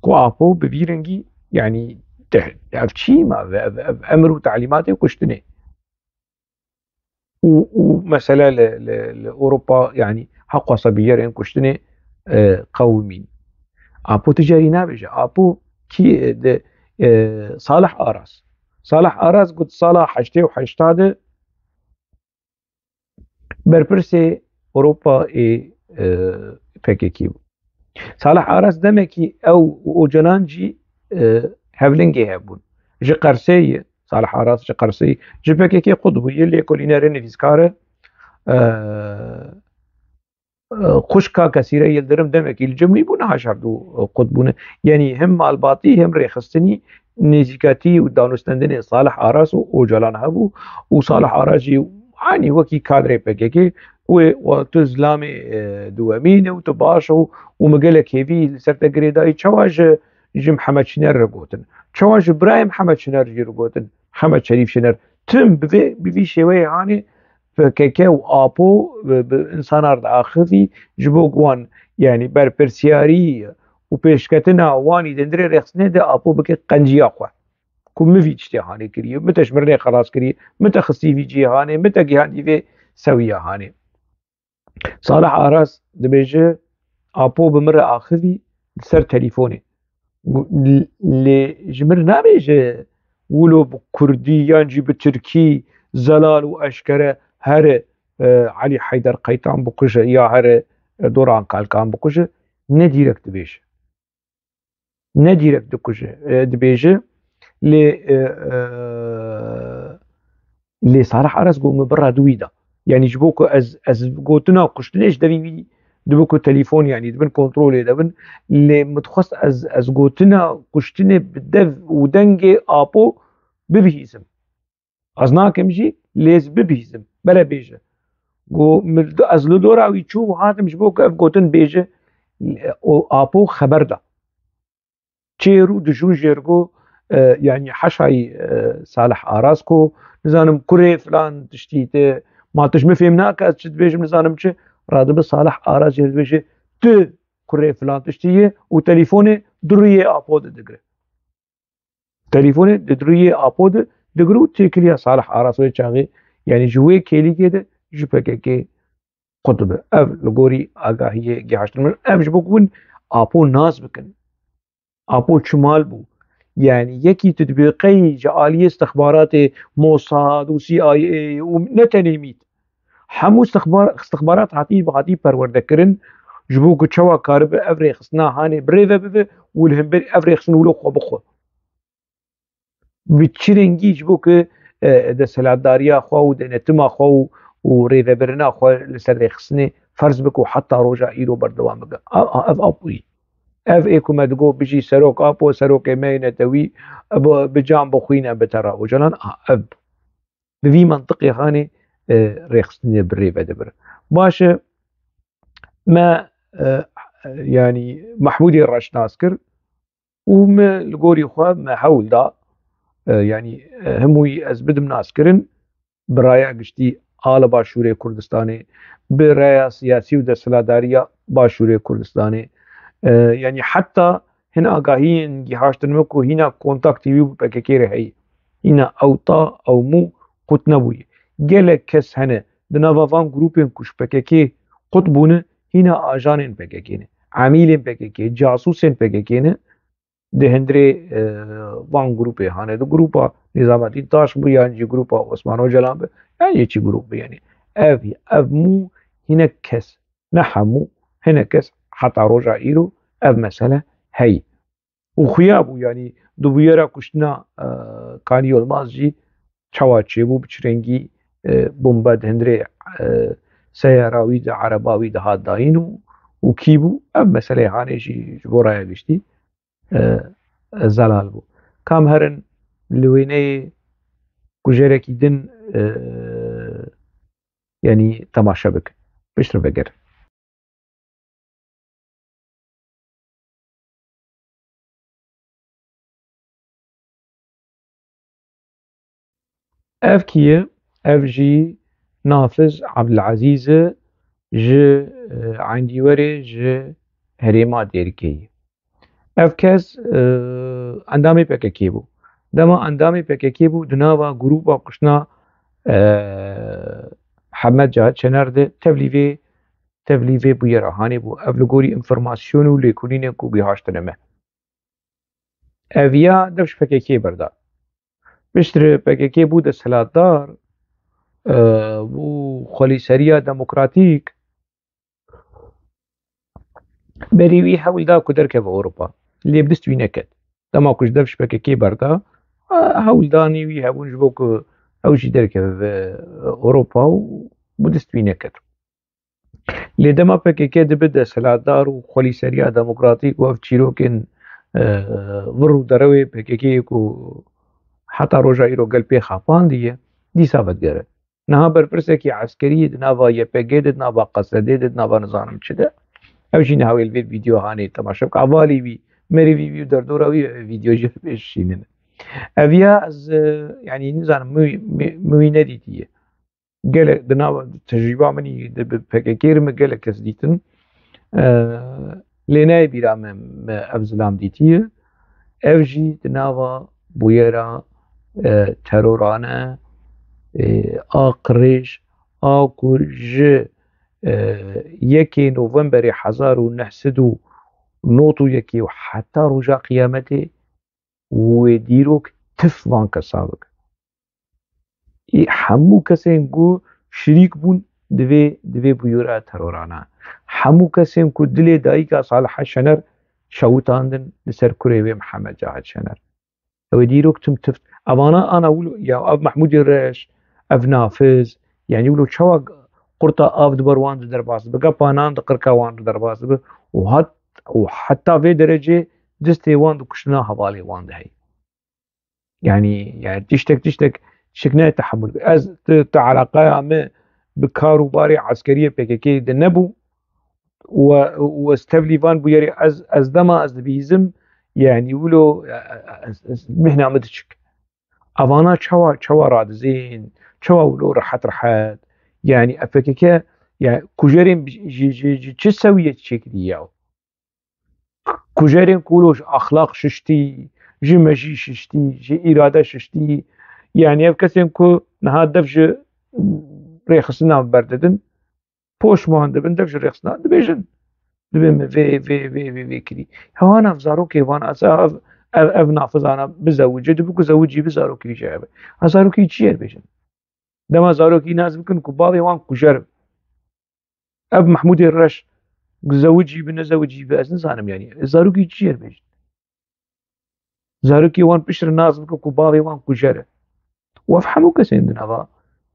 ku Apo bi vî rengî, yanî, te-, ev çî ma, ev, ev, ev emir û telîmatê kuştinê. Û, û mesele li, li, li Ewropa, yanî, heqwasa biyerên kuştinê, e, qewimîn. Apo tu carî nabêje. Apo kî, e, de, e, Salih Aras. Salih Aras got sala heştê û heşta de berpirsê Ewropa ê, e, P K K bû. Salih Aras demekî ew û Ocalan jî, e, hevlingê hev bûn. Ji Qersê ye, Salih Aras ji Qersê ye. Ji P K K qut bûye, lêkolîner e, nivîskar e. E, e, xwişka Kesîre Yildirim demekî li cem wî bû, niha ji hevdû, e, qut bûne. Yanî him malbatî, him rêxistinî nêzîkatî û danûstendinê Salih Aras û Ocalan hebû û Salih Aras jî, anî wekî kadrê P K K wê, wa tu zilamê, e, duwemîn e û tu baş û, û min gelek hêvî li ser te girêdayî. Çawa ji, ji Mihemed Şiner re gotin? Çawa ji birayê Mihemed Şiner jî re gotin? Hemed Şerîf Şiner. Tim bi vê, bi vî şêweyê hanê P K K û Apo bi, bi insanar diaxivî, ji bo ku wan, yanî berpirsiyarî û pêşketina wanî di hundirê rêxistinê de Apo bike qenciya xwe. Ku min vî tiştê hanê kiriye, min te ji mirinê xelas kiriye, min te xistî vî cihê hanê, min te gihandî vê sewiya hanê. Salih Aras dibêje, Apo bi min re axivî li ser telîfonê. Gu-, l-, lê ji min re nabêje wilo bi kurdî yan jî bi tirkî zelal û eşkere here, e, Elî Heyder Qeytan bikuje ya here, e, Doran Kalkan bikuje. Ne dîrek dibêje. Ne dîrek dikuje, e, dibêje. Lê, e, e, lê Salih Aras got min bira di wî de. Yanî ji bo ku ez, ez gotina kuştinê ji devî wî dibe ku telîfon, yanî di bin kontrolê de bin. Lê min dixwest ez, ez gotina kuştinê bi dev û dengê Apo bibihîzim. Ez nakim jî, lê ez bibihîzim. Bere bêje. Got, min, ez li dora wî çûm û hatim ji bo ku ev gotin bêje, û Apo xeber da. Çêr û dijûn jê re got, e, yanî heşayî, e, Salih Aras ku, nizanim, kurê filan tiştî te, ma tu ji min fêm nake, ez çi dibêjim, nizanim çi, radibe Salih Aras jê re dibêje, tu kurê filan tiştî yî û telîfonê di rûyê Apo de digire. Telîfonê di rûyê Apo de digir û têkiliya Salih Aras wê çaxê, yanî ji wê kêlîkê de ji P K K qut dibe. Ev li gorî agahiyê gihaştin min. Ev ji bo ku hûn Apo nas bikin. Apo çi mal bû? Yanî yekî tu dibê qey ji aliyê istixbaratê Mossad û C I A û ne tenê mît. Hemû istixbar-, istixbarat hatî, hatî perwerdekirin, ji bo ku çawa karibe ev rêxistina hanê bi rê ve bibe û li hember ev rêxistin wilo xwe bixwe. Bi çi rengî ji bo ku, e, desthilatdariya xwe û denetima xwe û, û rêvebirina xwe li ser rêxistinê ferz bike û heta roja îro berdewam bike. A, a, ev Apoyî. Ev ê ku me digot bijî Serok Apo, serokê me yê netewî, bi, bi can bixwîne bi tera Ocalan. A, ev bi vî mentiqê hanê, e, rêxistinê bi rê ve dibir. Baş e, me, e, yanî Mahmûdê reş nas kir û me li gorî xwe me hewl da, e, yanî, e, hemûyî ez bidim nas kirin, bi raya giştî a li Başûrê Kurdistanê, bi raya siyasî û desthilatdariya Başûrê Kurdistanê, e, yanî heta hin agahiyên gihiştin me ku hîna kontaktê wî bi P K K re heye. Hîna ew ta, ew mû qut nebûye. Gelek kes hene di nava van grûpên ku ji P K K qut bûne, hîna ajanên P K K ne. Emîlên P K K, casûsên P K K ne. Di hundirê, e, van grûpê hane, di grûpa Nîzametîn Taş bû yan jî grûpa Osman Ocalan be, yan jî çi grûp be, yanî ev, ev mû hinek kes, ne hemû, hinek kes heta roja îro ev mesele heye. Û xuya bû, yanî di bûyera kuştina, e, Kanî Yilmaz jî çawa çêbû, bi çi rengî, e, bombe di hundirê, e, seyara wî de, ereba wî de hat dayîn û, û kî bû, ev meseleyê hanê jî ji bo raya giştî, e, zelal bû. Kam herin li wêneyê kujerekî din, e, yanî temaşe bikin. Piştre vegerin. Ev kî ye? Ev jî Nafiz Abdulazîz e, ji, e, Eyn Dîwerê, ji herêma Dêrikê ye. Ev kes, e, endamê P K K bû. Dema endamê P K K bû, di nava grûpa kuştina, e, Hemed Cahit Şener de tevlî vê, tevlî vê bûyera hanê bû. Ev li gorî înformasyon û lêkolînên ku gihaştine me. Ev ya dev ji P K K berda. Piştre P K K bû desthilatdar, e, bû xwelîseriya demokratîk, berî wî hewl da ku derkeve Ewropa. Lê bi dest wî neket. Dema ku ji dev ji P K K berda, e, hewl danî wî hebûn ji bo ku ew jî derkeve Ewropa û bi dest wî neket. Lê dema P K K dibe desthilatdar û xwelîseriya demokratîk û ev çîrokên, e, vir û derewê P K K ku heta roja îro gel pê xapandiye, dîsa vedigere. Niha berpirsekî eskerî di nava Y P G de, di nava Q S D de, di nava nizanim çi de. Ew jî niha wê li vê vîdeo hanê temaşe bike. Hevalê wî, merivî wî û derdora wî ev vîdeo jî pêş şînin. Ev ya ez, e, yanî nizanim, min wî, min, min wî nedîtiye. Gelek di nava tecrûba min î di bi P K K re min gelek kes dîtin. E, lê nayê bîra min, min ev zilam dîtiye. Ev jî di nava bûyera, e, terorane, e, a qirêj, a ku ji, e, yekê Novemberê hezar û neh sed û nod û yekê û heta roja qiyametê wê dîrok tif van kesa bike. Ê, hemû kesên ku şirîk bûn di vê, di vê bûyera terorana. Hemû kesên ku dilê dayika Salihe Şener şewitandin li ser kurê wê Mihemed Cahit Şener. Ew ê dîrok tim tift. Evana ana wilo, ya ev Mehmûdê Reş, ev Nafiz, yanî wilo çawa qurta av di ber wan de derbas dibe, gepa nan di qirka wan de derbas dibe û hat, û heta vê derecê destê wan di kuştina hevalê wan de heye. Yanî, yanî tiştek, tiştek, tiştek ne tehemûl. Ez, tu, tu eleqeya me bi kar û barê eskeriyê P K K de nebû. Û, û ez tevlî van bûyerê ez, ez dema ez dibihîzim, yanî wilo, ez, ez, mihna min diçik. Evana çawa, çawa radizên, çawa wilo rehet rehet. Yanî ev P K K, ya kujerên ji, ji, ji çi sewiyê çêkirî ya? Kujerên ku wilo ji exlaq şiştî, ji mejî şiştî, ji îrade şiştî. Yanî ev kesên ku niha dev ji rêxistina berdidin, poşman dibin, dev ji rêxistina dibêjin. Dibê min vê, vê, vê, vê, vê kirî. Hewa nav zarokê wan, ez ev, ev, ev nafizana bizewicê, dibi ku zewicî bi zarokê wî jî hebe. Ha zarokê wî çi ye bêjin? Dema zarokî nas bikin ku bavê wan kujer in. Ev Mehmûdê Reş, zewicî bi, nezewicî bi, ez nizanim yanî. Zarokî çi ye bêjin? Zarokê wan piştre nas bike ku bavê wan kujer e. Û ev hemû kesên di nava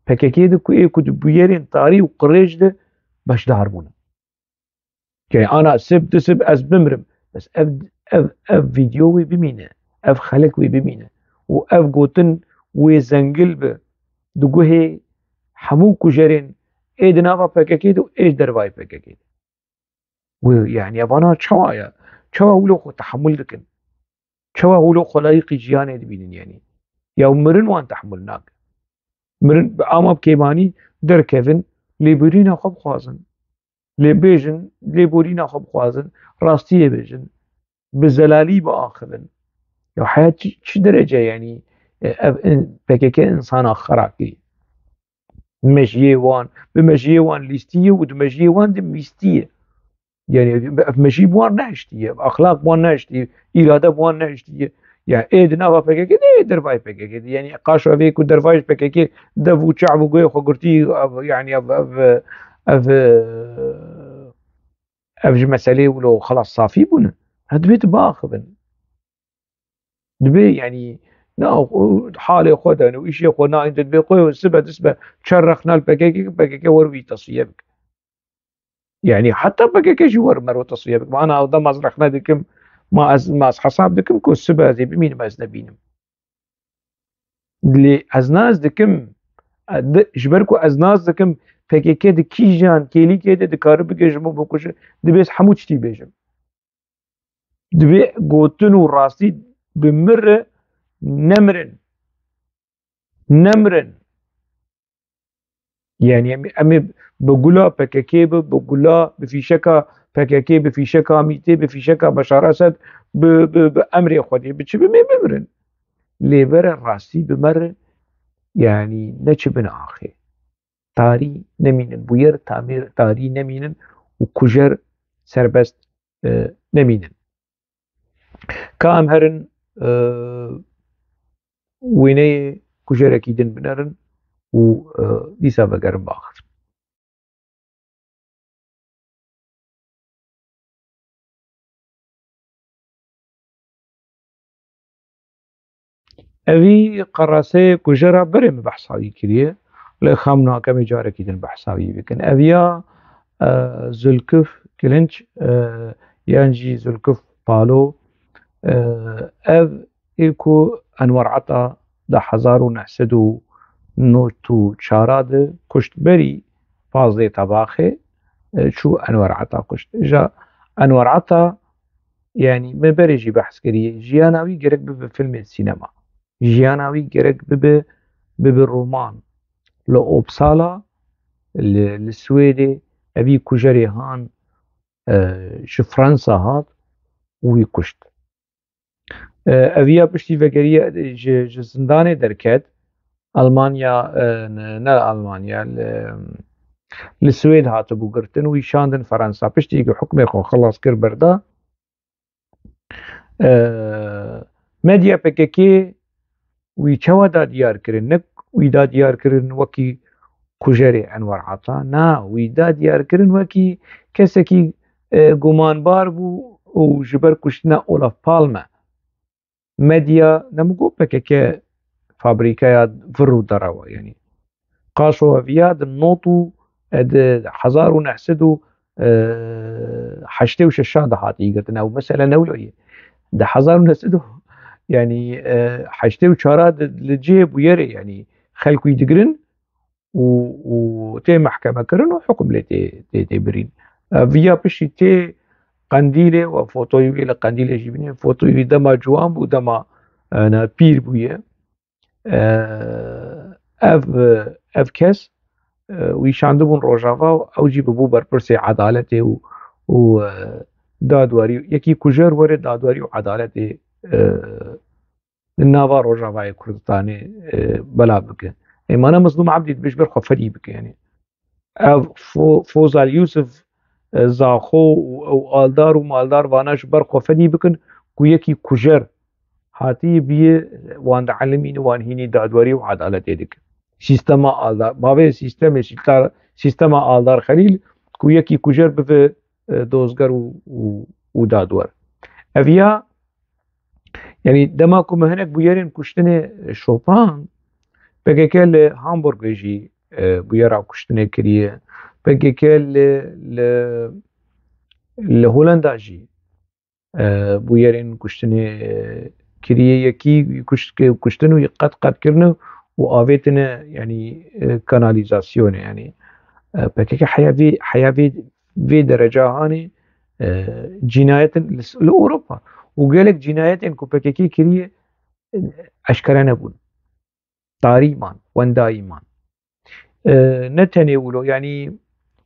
P K K de ku ê ku di bûyerên tarî û qirêj de beşdar bûne. Yanî ana sib, du sib ez bimrim. Bes ev, ev, ev vîdeo wê bimîne. Ev xelek wê bimîne. Û ev gotin wê zengil bi di guhê hemû kujerên ê di nava P K K de û ê ji dervayê P K K de. Wê, yanî, evana çawa ye? Çawa wilo xwe tehemûl dikin? Çawa wilo xwe layîqî jiyanê dibînin, yanî? Ya mirin wan tehemûl nake. Mirin bi ama bi kêmanî derkevin, lêborîna xwe bixwazin. Lê bêjin, lêborîna xwe bixwazin, rastiyê bêjin, bi zelalî biaxivin. Ya heya çi, çi derece, yanî, e, ev in-, P K K insana xera kiriye? Mejiyê wan, bi mejiyê wan lîstiye û di mejiyê wan de mîstiye. Yanî ev mejî bi wan nehiştiye, ev exlaq bi wan nehiştiye, îrade bi wan nehiştiye. Ya ê di nava P K K de, ê dervayê P K K de. Yanî qaşa vê ku dervayê ji P K K dev û çav û guhê xwe girtî, ev, yanî ev, ev, ev, ev ji meselê wilo xelas safî bûne. Ha, divê tu biaxivin. Divê, yanî, na, halê xwe de, û îşê xwe nayên de, divê xwe sibe, dibe çer rexna li P K K, P K K wer wî tesfiye bike. Yanî, heta P K K jî wer mero tesfiye bike. Ma ana dema ez rexne dikim, ma ez, ma ez hesab dikim ku sibe ez ê bimînim, ez nebînim. Lê ez nas dikim, e, di, ji ber ku ez nas dikim, P K K di kîjan kêlîkê de dikare bigihê ji min bikuje, divê ez hemû tiştî bêjim. Divê gotin û rastî bi min re nemirin. Nemirin. Yanî em, em ê bi gula P K K bi, bi gula, bi fîşeka P K K, bi fîşeka Mîtê, bi fîşeka Beşar Esed, bi, bi, bi emrê Xwedê, bi çi bi me bimirin. Lê bere rastî bi me re, yanî ne çi bin axê. Tarî nemînin, bûyer tamîr tarî nemînin û kujer serbest, e, nemînin. Ka em herin, e, wêneyê kujerekî din binerin û, e, dîsa vegerin baxir. Evî qeraseyê kujera berê min behsa wî kiriye. Lê xam nake em ê carekî din behsa wî bikin. Ev ya, e, Zulkif Kilinç, e, yan jî Zulkif Palo, e, ev ê ku Enwer Ata di hezar û neh sed û nod û çar de kuşt berî pazdeh Tebaxê, e, çû Enwer Ata kuşt. Îja Enwer Ata, yanî me berê jî behs kiriye, jiyana wî gerek bibe filmê sînema. Jiyana wî gerek bibe, bibe roman. Li Uppsala, li, li Swêdê, evî kujerê han, e, ji Fransa hat û wî kuşt. E, eviya piştî vegeriye ji, ji zindanê derket, Almanya, e, ne, ne Almanya, li, li Swêd hatibû girtin û wî şandin Fransa. Piştî ku hukmê xwe xilas kir berda, e, medya P K K wî çawa da diyar kirin? Ne wî da diyar kirin wekî kujerê Enwer Ata, na, wî da diyar kirin wekî kesekî, e, gumanbar bû û ji ber kuştina Olaf Palme. Medya, ne min got P K K fabrîkeya vir û derewa, yanî. Qaşo eviya di not û, e, di hezar û neh sed û, e, heştê û şeş de hatî girtin. Ew mesele ne wilo ye. Di hezar û neh sed û, yanî, e, heştê û çar de li cihê bûyerê, yanî, xelk wî digirin û, û tê mehkeme kirin û hukm lê tê, tê, tê birîn. E, viya piştî tê Qendîlê û fotoyê wî li Qendîlê jî bînin. Fotoyê wî dema ciwan bû, dema, e, ne, pîr bûye. E, ev, ev kes, e, wî şandibûn Rojava û ew jî bibû berpirsê edaletê û, û, e, dadwerî, yekî kujer were dadwerî û edaletê, e, di nava Rojavayê Kurdistanê, e, bela bike. Ê, mana Mizlûm Ebdî dibe ji ber xwe fedî bike, yanî. Ev Fo-, Fozal Yusuf, e, Zaxo û ew aldar û maldar vana ji ber xwe fedî bikin ku yekî kujer hatî bîye wan dielimîne, wan hînî dadwerî û edaletê dike. Sîstema aldar, bavê sîstemê, sîsta-, sîstema aldar Xelîl ku yekî kujer bibe, e, dozger û, û, û dadwer. Ev ya, yanî dema ku me hinek bûyerên kuştinê şopand, P K K li Hamburgê jî, e, bûyera kuştinê kiriye. P K K li, li, li Holanda jî, e, bûyerên kuştinê, e, kiriye. Yekî kuşt-, kuştin û qet qet kirine û avêtine, yanî, e, kanalîzasyonê, yanî, e, P K K heya vê, heya vê, vê dereca hanê, e, cînayetin li, li Ewropa û gelek cînayetên ku P K K kiriye, e, eşkere nebûn. Tarî man, wendayî man. E, ne tenê wilo, yanî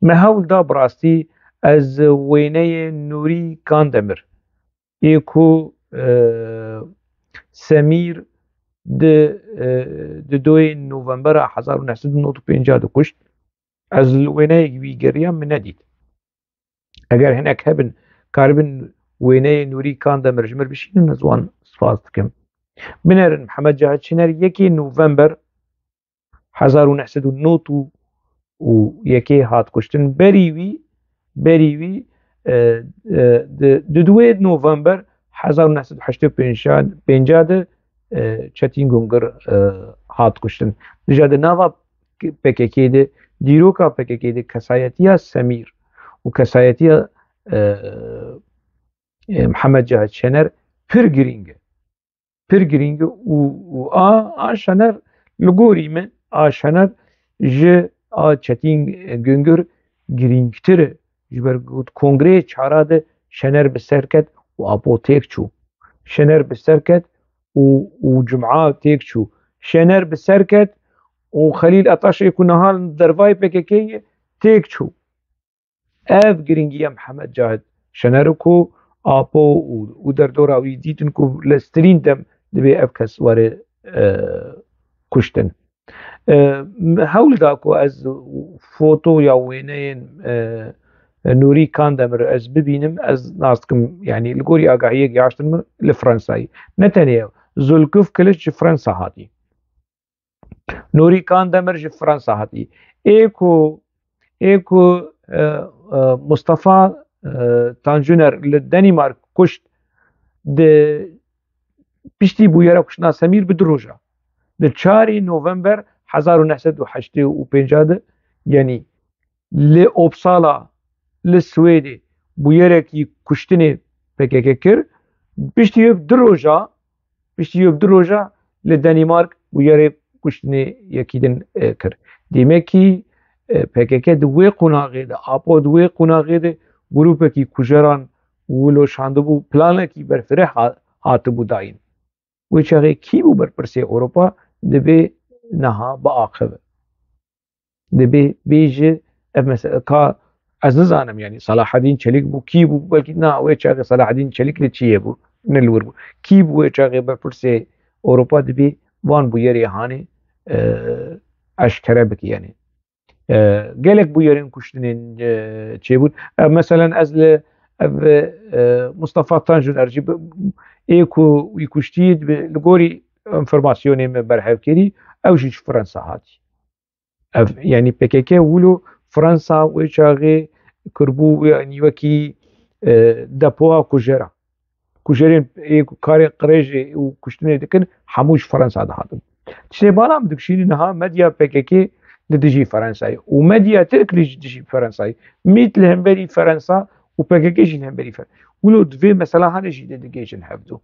me hewl da bi rastî ez wêneyê Nûrî Kandemir ê ku, e, Semîr di, e, di doyê Novembera hezar û neh sed û nod û pênc de kuşt. Ez li wêneyek wî geriyam, min nedît. Eger hinek hebin, karibin wêneyê Nûrî Kandemir ji mir bişînin, ez wan spas dikim. Binerin, Mihemed Cahit Şener yekê November hezar û neh sed û nod û yekê hat kuştin. Berî wî, berî wî, e, e, di, di duwê November hezar û neh sed û heştê û pênc de, e, Çetîn Gungir, e, hat kuştin. Dija di nava P K K de, dîroka P K K de kesayetiya Semîr û kesayetiya, e, e, Mihemed Cahit Şener pir girîng e. Pir girîng e û, û a, a Şener li gorî min, a Şener ji a Çetîn Gungir girîngtir e. Ji ber ku di kongreyê çara de Şener bi ser ket û Apo têk çû. Şener bi ser ket û, û Cuma têk çû. Şener bi ser ket û Xelîl Ataşê ku niha li dervayê P K K ye, têk çû. Ev girîngiya Mihemed Cahit Şener e ku Apo û, û derdora wî dîtin ku li stilîn dem dibê ev kes were, e, kuştin. E, hewl da ku ez foto ya wêneyên, e, e, Nûrî Kandemir ez bibînim, ez nas dikim, yanî li gorî agahiyê gihaştin min li Fransayê. Ne tenê ew, Zulkuf Kiliç ji Fransa hatî. Nûrî Kandemir ji Fransa hatî. Ê ku, ê ku, e, e, Mustafa, e, Tanjuner li Danimark kuşt, di piştî bûyera kuştina Semîr bi du roja, di çarê November hezar û neh sed û heştê û pênc de, yanî li Uppsala, li Swêdê bûyerekî kuştinê P K K kir. Piştî wê bi du roja, piştî wê bi du roja li Danimark bûyerê kuştinê yekî din, e, kir. Demekî, e, P K K di wê qonaxê de, Apo di wê qonaxê de grûpekî kujeran wilo şandibû, planekî berfireh ha-, hatibû dayîn. Wê çaxê kî bû berpirsê Ewropa, dibê niha biaxive. Dibê bêje ev mesele ka ez nizanim, yanî Selahedîn Çelîk bû, kî bû, belkî na wê çaxê Selahedîn Çelîk li çiyê bû, ne li wir bû. Kî bû wê çaxê berpirsê Ewropa, dibê van bûyerê hanê, e, eşkere bike, yanî. E, gelek bûyerên kuştinên, e, çêbûn. E, meselen ez li ev, e, Mustafa Tanjuner jî bi, ê ku wî kuştî bi, li gorî informasyonê me berhev kirî, ew jî ji Fransa hatî. Ev, yanî P K K wilo Fransa wê çaxê kirbû, yanî wekî, e, depoya kujera. Kujerên ê ku karê qirêjê û kuştinê dikin, hemû ji Fransa dihatin. Tiştê bala min dikişîne niha medya P K K li dijî Fransayê û medya Tirk li dijî Fransayê. Mît li hemberî Fransa û P K K jî li hemberî Fransa. Wilo di vê mesela hanê jî de digihêjin hevdu.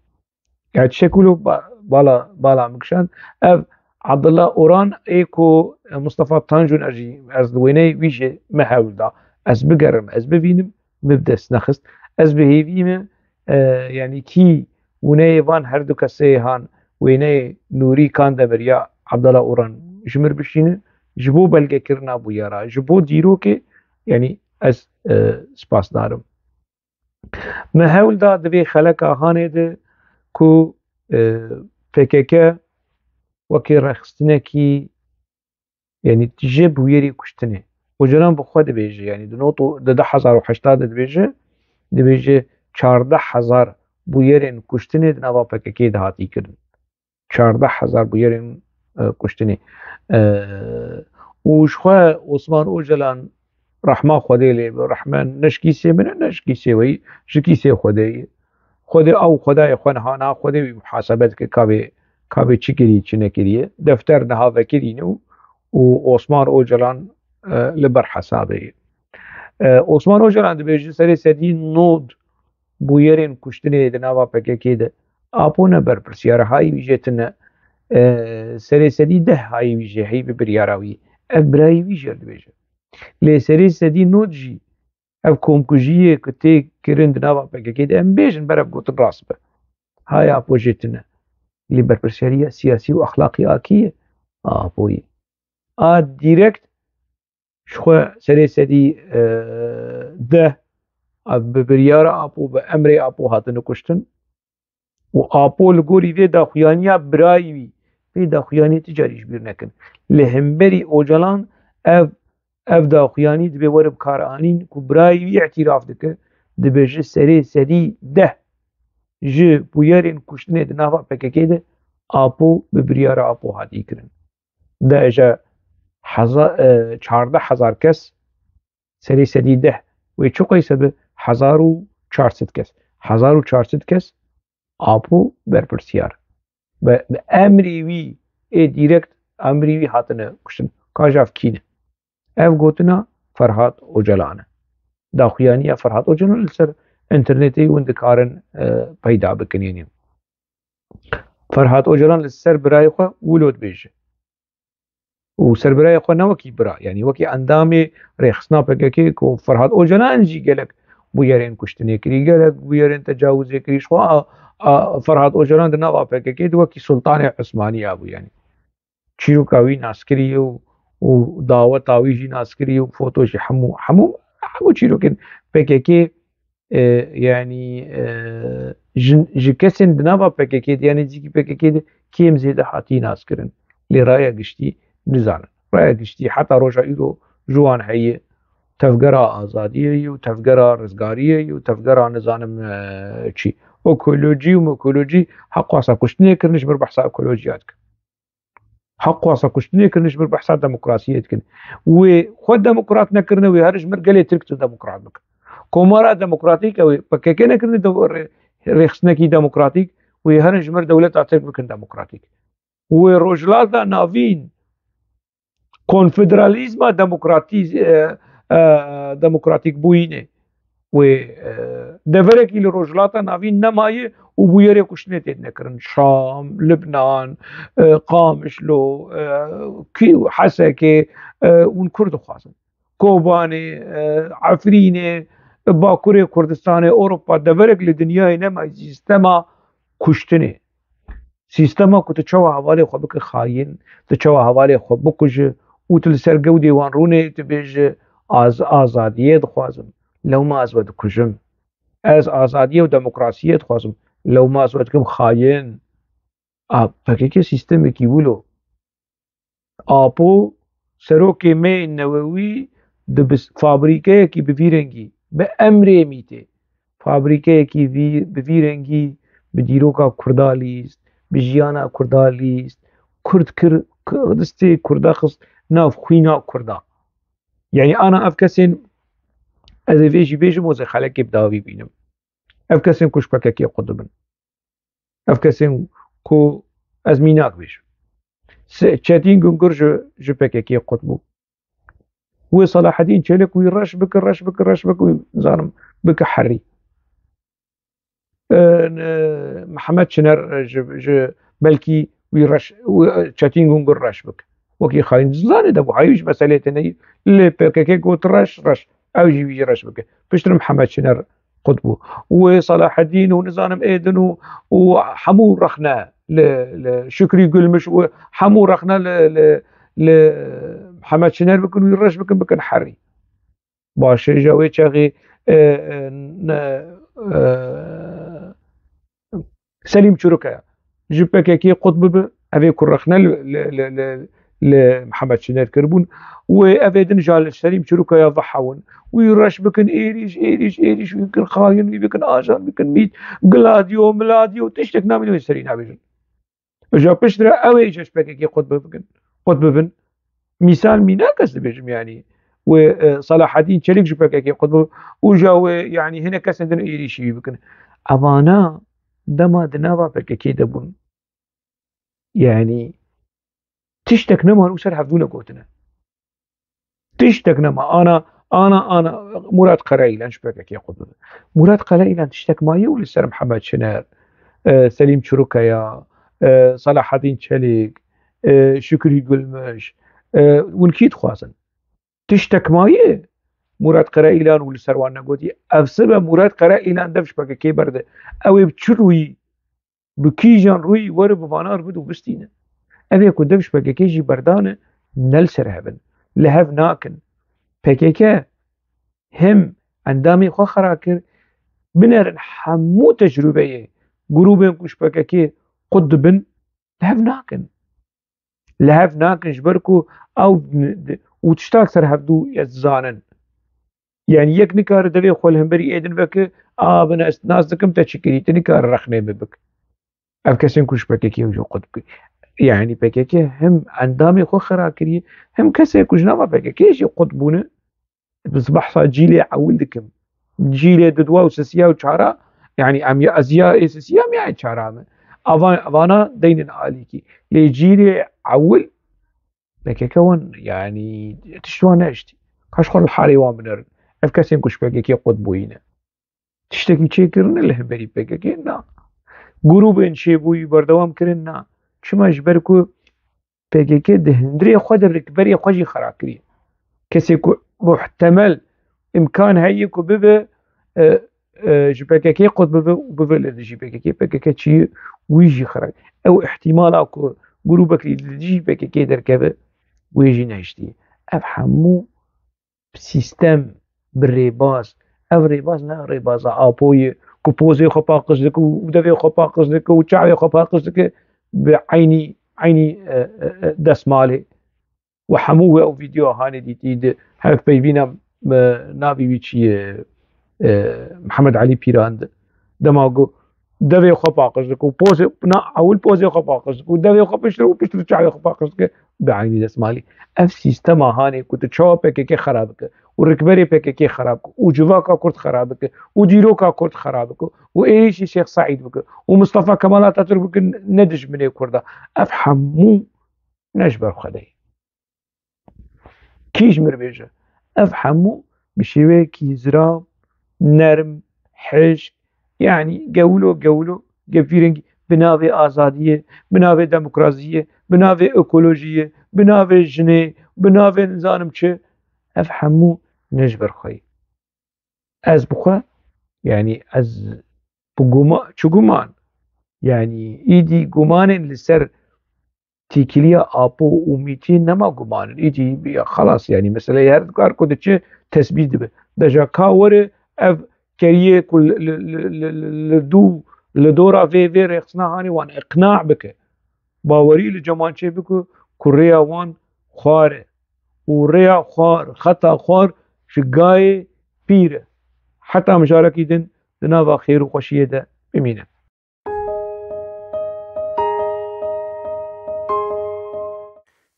Ya tiştek wilo ba-, bala, bala min kişand. Ev Abdullah Oran ê ku Mustafa Tanjuner jî ez li wêneyê wî jê me hewl da. Ez bigerim, ez bivînim, min bi dest nexist. Ez bi hêvî me, e, yanî kî wêneyê van her du kesê han, wêneyê Nûrî Kandemir ya Abdullah Oran ji mir bişîne, ji bo belgekirina bûyera, ji bo dîrokê, yanî ez, e, spasdar im. Me hewl da di vê xeleka hanê de ku, e, P K K wekî rêxistinekî, yanî tije bûyerê kuştinê. Ocalan bi xwe dibêje, yanî di not û, di du hezar û heşt de dibêje, dibêje çardeh hezar bûyerên kuştinê di nava P K K de hatî kirin. Çardeh hezar bûyerên, e, kuştinê. E, û ji xwe Osman Ocalan, rehma Xwedê lê be, rehme ne ji kîsê min e, ne ji kîsê we yî, ji kîsê Xwedê ye. Xwedê ew Xwedayê xwe niha, niha Xwedê wî muhasebe dike, ka vê, ka vê çi kiriye, çi nekiriye. Defter niha vekirîne û, û Osman Ocalan, e, li ber hesabê ye. E, Osman Ocalan dibêje serê sedî nod bûyerên kuştinê di nava P K K de Apo ne berpirsiyar e, hayî wî jê tune. E, serê sedî deh hayî wî jê heyî bi biryara wî. Ev birayê wî jê re dibêje. Lê serê sedî nod jî ev komkujiyê ku tê kirin di nava P K K de, em bêjin ber ev gotin rast be. Hay Apo jê tune. Lê berpirsiyariya siyasî û exlaqî a kî ye? A Apoyê. A direkt ji xwe serê sedî, e, deh a bi biryara Apo, bi emrê Apo hatine kuştin. Û Apo li gorî vê daxuyaniya birayî wî, vê daxuyaniyê ti carî ji bîr nekin. Li hemberî Ocalan ev, ev daxuyanî dibê were bi kar anîn ku birayî wî îtîraf dike, dibêje serê sedî deh ji bûyerên kuştinê di nava P K K de Apo bi biryara Apo hatî kirin. De ji heza-, e, çardeh hezar kes, serê sedî deh wê çi qeyse bi hezar û çar sed kes. Hezar û çar sed kes Apo berpirsiyar. Bi, bi emrî wî ê direkt emrî wî hatine kuştin. Ka ji ev kî ne? Ev gotina Ferhat Ocalan e. Daxuyaniya Ferhat Ocalan li ser înternetê hûn dikarin, e, peyda bikin, yanî. Ferhat Ocalan li ser birayê xwe wilo dibêje. Û ser birayê xwe ne wekî bira, yanî wekî endamê rêxistina P K K ku Ferhat Ocalan jî gelek bûyerên kuştinê kirî, gelek bûyerên tecawizê kirî. Ji xwe a, a, Ferhat Ocalan di nava P K K de wekî Sultanê Osmaniya bû, yanî çîroka wî naskirî ye û, û daweta wî jî naskirî ye û foto jî, hemû, hemû, hemû çîrokên P K K, e, yanî, e, ji, ji kesên di nava P K K de, yanî nêzîkî P K K de kêm zêde hatî naskirin. Lê raya giştî nizanin. Raya giştî heta roja îro ji wan heye. Tevgera azadiyê yî û tevgera rizgariyê yî û tevgera nizanim, e, çi. Ekolojî û mekolojî heqwasa kuştinê kirin, ji mir behsa ekolojiya dikin. Heqwasa kuştinê kirin, ji mir behsa demokrasiyê dikin. Wê xwe demokrat nekirine, wê her ji mir gelê Tirk tu demokrat bikin. Komara demokratîk ew ê P K K nekirine, de rê-, rêxistinekî demokratîk, wê herin ji mir dewleta Tirk bikin demokratîk. Wê Rojhilata Navîn konfederalîzma demokratî-, e, e, demokratîk bûyînê. Wê, e, deverekî li Rojhilata Navîn nemaye û bûyerê kuştinê tê nekirin. Şam, Libnan, e, Qamişlo, e, kî, Hesekê, e, hûn Kurd dixwazin. Kobanê, e, Efrînê, Bakurê Kurdistanê, Ewropa, deverek li dinyayê nemaye sîstema kuştinê. Sîstema ku tu çawa hevalê xwe bike xayîn, tu çawa hevalê xwe bikuje û tu li ser gewdê wan rûnê, tu bêje, "Az-, azadiyê dixwazim, lewma ez we dikujim. Ez azadiyê û demokrasiyê dixwazim, lewma ez we dikim xayîn." A, P K K sîstemekî wilo. Apo serokê me yê newewî di bis-, fabrîkeyekî bi vî rengî, bi emrê mîtê, fabrîkeyekî vî, bi vî rengî, bi dîroka Kurda lîst, bi jiyana Kurda lîst, Kurd kir, k-, distê Kurda xist nav xwîna Kurda. Yanî ana ev kesên, ez ê vê jî bêjim, ez ê xelekê bi dawî bînim. Ev kesên ku ji P K K qut dibin. Ev kesên ku ez mînak bêjim. Se-, Çetîn Gungur ji, ji P K K qut bû. Wê Selahedîn Çelik wî reş bike, reş bike, reş bike, wî, zanim, bike herî. E, ne, Mihemed Çiner, e, ji, ji, belkî wî reş, wî, e, Çetîn Gungur reş bike. Wekî xayîn. Zanê de bû, hayî ji meselê te neyî. Lê P K K got reş, reş. Ew jî wî reş bike. Piştre Mihemed Çiner qut bû. Wê Selahedîn û nizanim êdin û, û hemû rexne li, li Şükrî Gülmüş û hemû rexne li, li, li Mihemed Çiner bikin, wî reş bikin, bikin herî. Baş e, ji wê çaxê, e, e, ne, e, Selîm Çirûkaya ji P K K qut bibe, ev ê ku rexne li, li, li, li, li Mihemed Çiner kiribûn. Wê ev ê din ja li Selîm Çirûkaya vehewin. Wî reş bikin, êrîş, êrîş, êrîş, wî bikin xayin, wî bikin ajan, bikin mît, Gladio, Miladio, tiştek namîne wê serî nabêjin. Ji piştre ew ê ji P K K qut bikin, qut bibin. Mîsal mînak ez dibêjim, yanî wê, e, Selahedîn Çelik ji P K K qut bû û ja wê, yanî hinek kesên din êrîşî wî bikin. Evana dema di nava P K K de bûn. Yanî tiştek neman û ser hevdû negotine. Tiştek nema. Ana, ana, ana Murat Karayilan ji P K K qut bû. Murat Karayilan tiştek maye û li ser Mihemed Çiner, e, Selîm Çirûkaya, e, Selahedîn Çelik, e, Şükrî Gülmüş, e, hûn kî dixwazin? Tiştek maye Murat Karayilan û li ser wan negotî. Ev sibe Murat Karayilan dev ji P K K berde. Ew ê bi çi rûyî, bi kîjan rûyî were bi vana re bide û bistîne? Ev ê ku dev ji P K K jî berdane, ne li ser hev in. Li hev nakin. P K K him endamê xwe xera kir, binerin hemû tecrûbeyê grûbên ku ji P K K qut dibin, li hev nakin. Li hev nakin ji ber ku ew n-, d-, û tiştak ser hevdû ez dizanin. Yanî yek nikare devê xwe li hemberî êdin veke, "A, bin ez nas dikim te çi kirî, tu nikare rexnê min bik." Ev kesên ku ji P K K jî qut bikir. Yanî P K K him endamê xwe xera kiriye, him kesê ku ji nava P K K jî qut bûne, bi behsa cîlê ewil dikim. Cîlê dudwa û sisiya û çara, yanî em ya, ez ya ê sisiya em ya ê çara me. Avan, avana deynin alîkî. Lê cîlê ewil P K K wan, yanî tişt wan neiştî. Kaş xwe li halê wan binerin. Ev kesên ku ji P K K qut bûyî ne. Tiştekî çêkirine li hemberî P K K? Na. Grûbên çêbûyî berdewam kirin? Na. Çima? Ji ber ku P K K di hundirê xwe de rikberê xwe jî xera kiriye. Kesê ku muhtemel, îmkan heye ku bibe, e, e, ji P K K qut bibe û bibe li dijî P K K, P K K çi ye, wî jî xera. Ew îhtimala ku grûbekî li dijî P K K derkeve, wê jî nehiştiye. Ev hemû sîstem bi rêbaz. Ev rêbaz ne rêbaza Apoyê ku pozê xwe paqij dike û devê xwe paqij dike û çavê xwe paqij dike bi eynî, eynî, e, e, e, destmalê. We hemû we ew vîdeo hanê dîtî di hevpeyvîna e, navê wî çi ye, e, Mihemed Elî Pîran di-, dema ku devê xwe paqij dike û pozê, na, ewil pozê xwe paqij dike û devê xwe piştre û piştre çavê xwe paqij dike bi eynî desmalî. Ev sîstema hanê ku tu çawa P K K xera bike û rikberê P K K xera bike û civaka Kurd xera bike û dîroka Kurd xera bike û êrîşî Şêx Seîd bike û Mistefa Kemal Atatürk bike ne dijminê Kurda. Ev hemû ne ji ber Xwedê ye. Kî ji min re bêje? Ev hemû bi şêweyekî ziram, nerm, hişk, yanî gewilo gewilo, gevîrengî bi navê azadiyê, bi navê demokrasiyê, bi navê ekolojiyê, bi navê jinê, bi navê nizanim çi, ev hemû ne ji ber xwe ye. Ez bi xwe, yanî ez bi guma-, çi guman? Yanî îdî gumanên li ser têkiliya Apo û Mîtî nema guman in. Îdî ya xelas, yanî mesele her kar ku diçe tesbît dibe. Deja ka were ev keriyê ku li, li, li, li, li, li dû, li dora vê, vê rêxistina hanê wan iqna bike. Bawerî li ceman çêbike ku rêya wan xwar e. Û rêya xwar, xeta xwar ji gayê pîr e. Heta mijarekî din di nava xêr û xweşiyê de bimînin.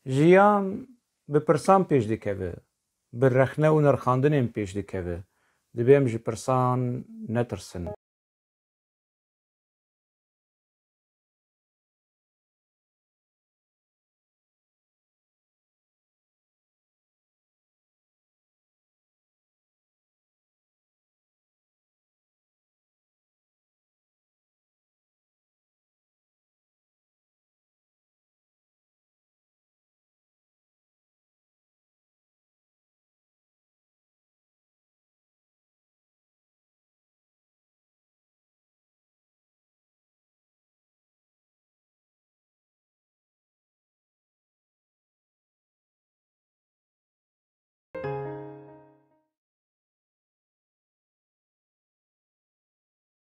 Jiyan bi pirsan pêş dikeve, bi rexne û nirxandinên pêş dikeve. Divê em ji pirsan netirsin.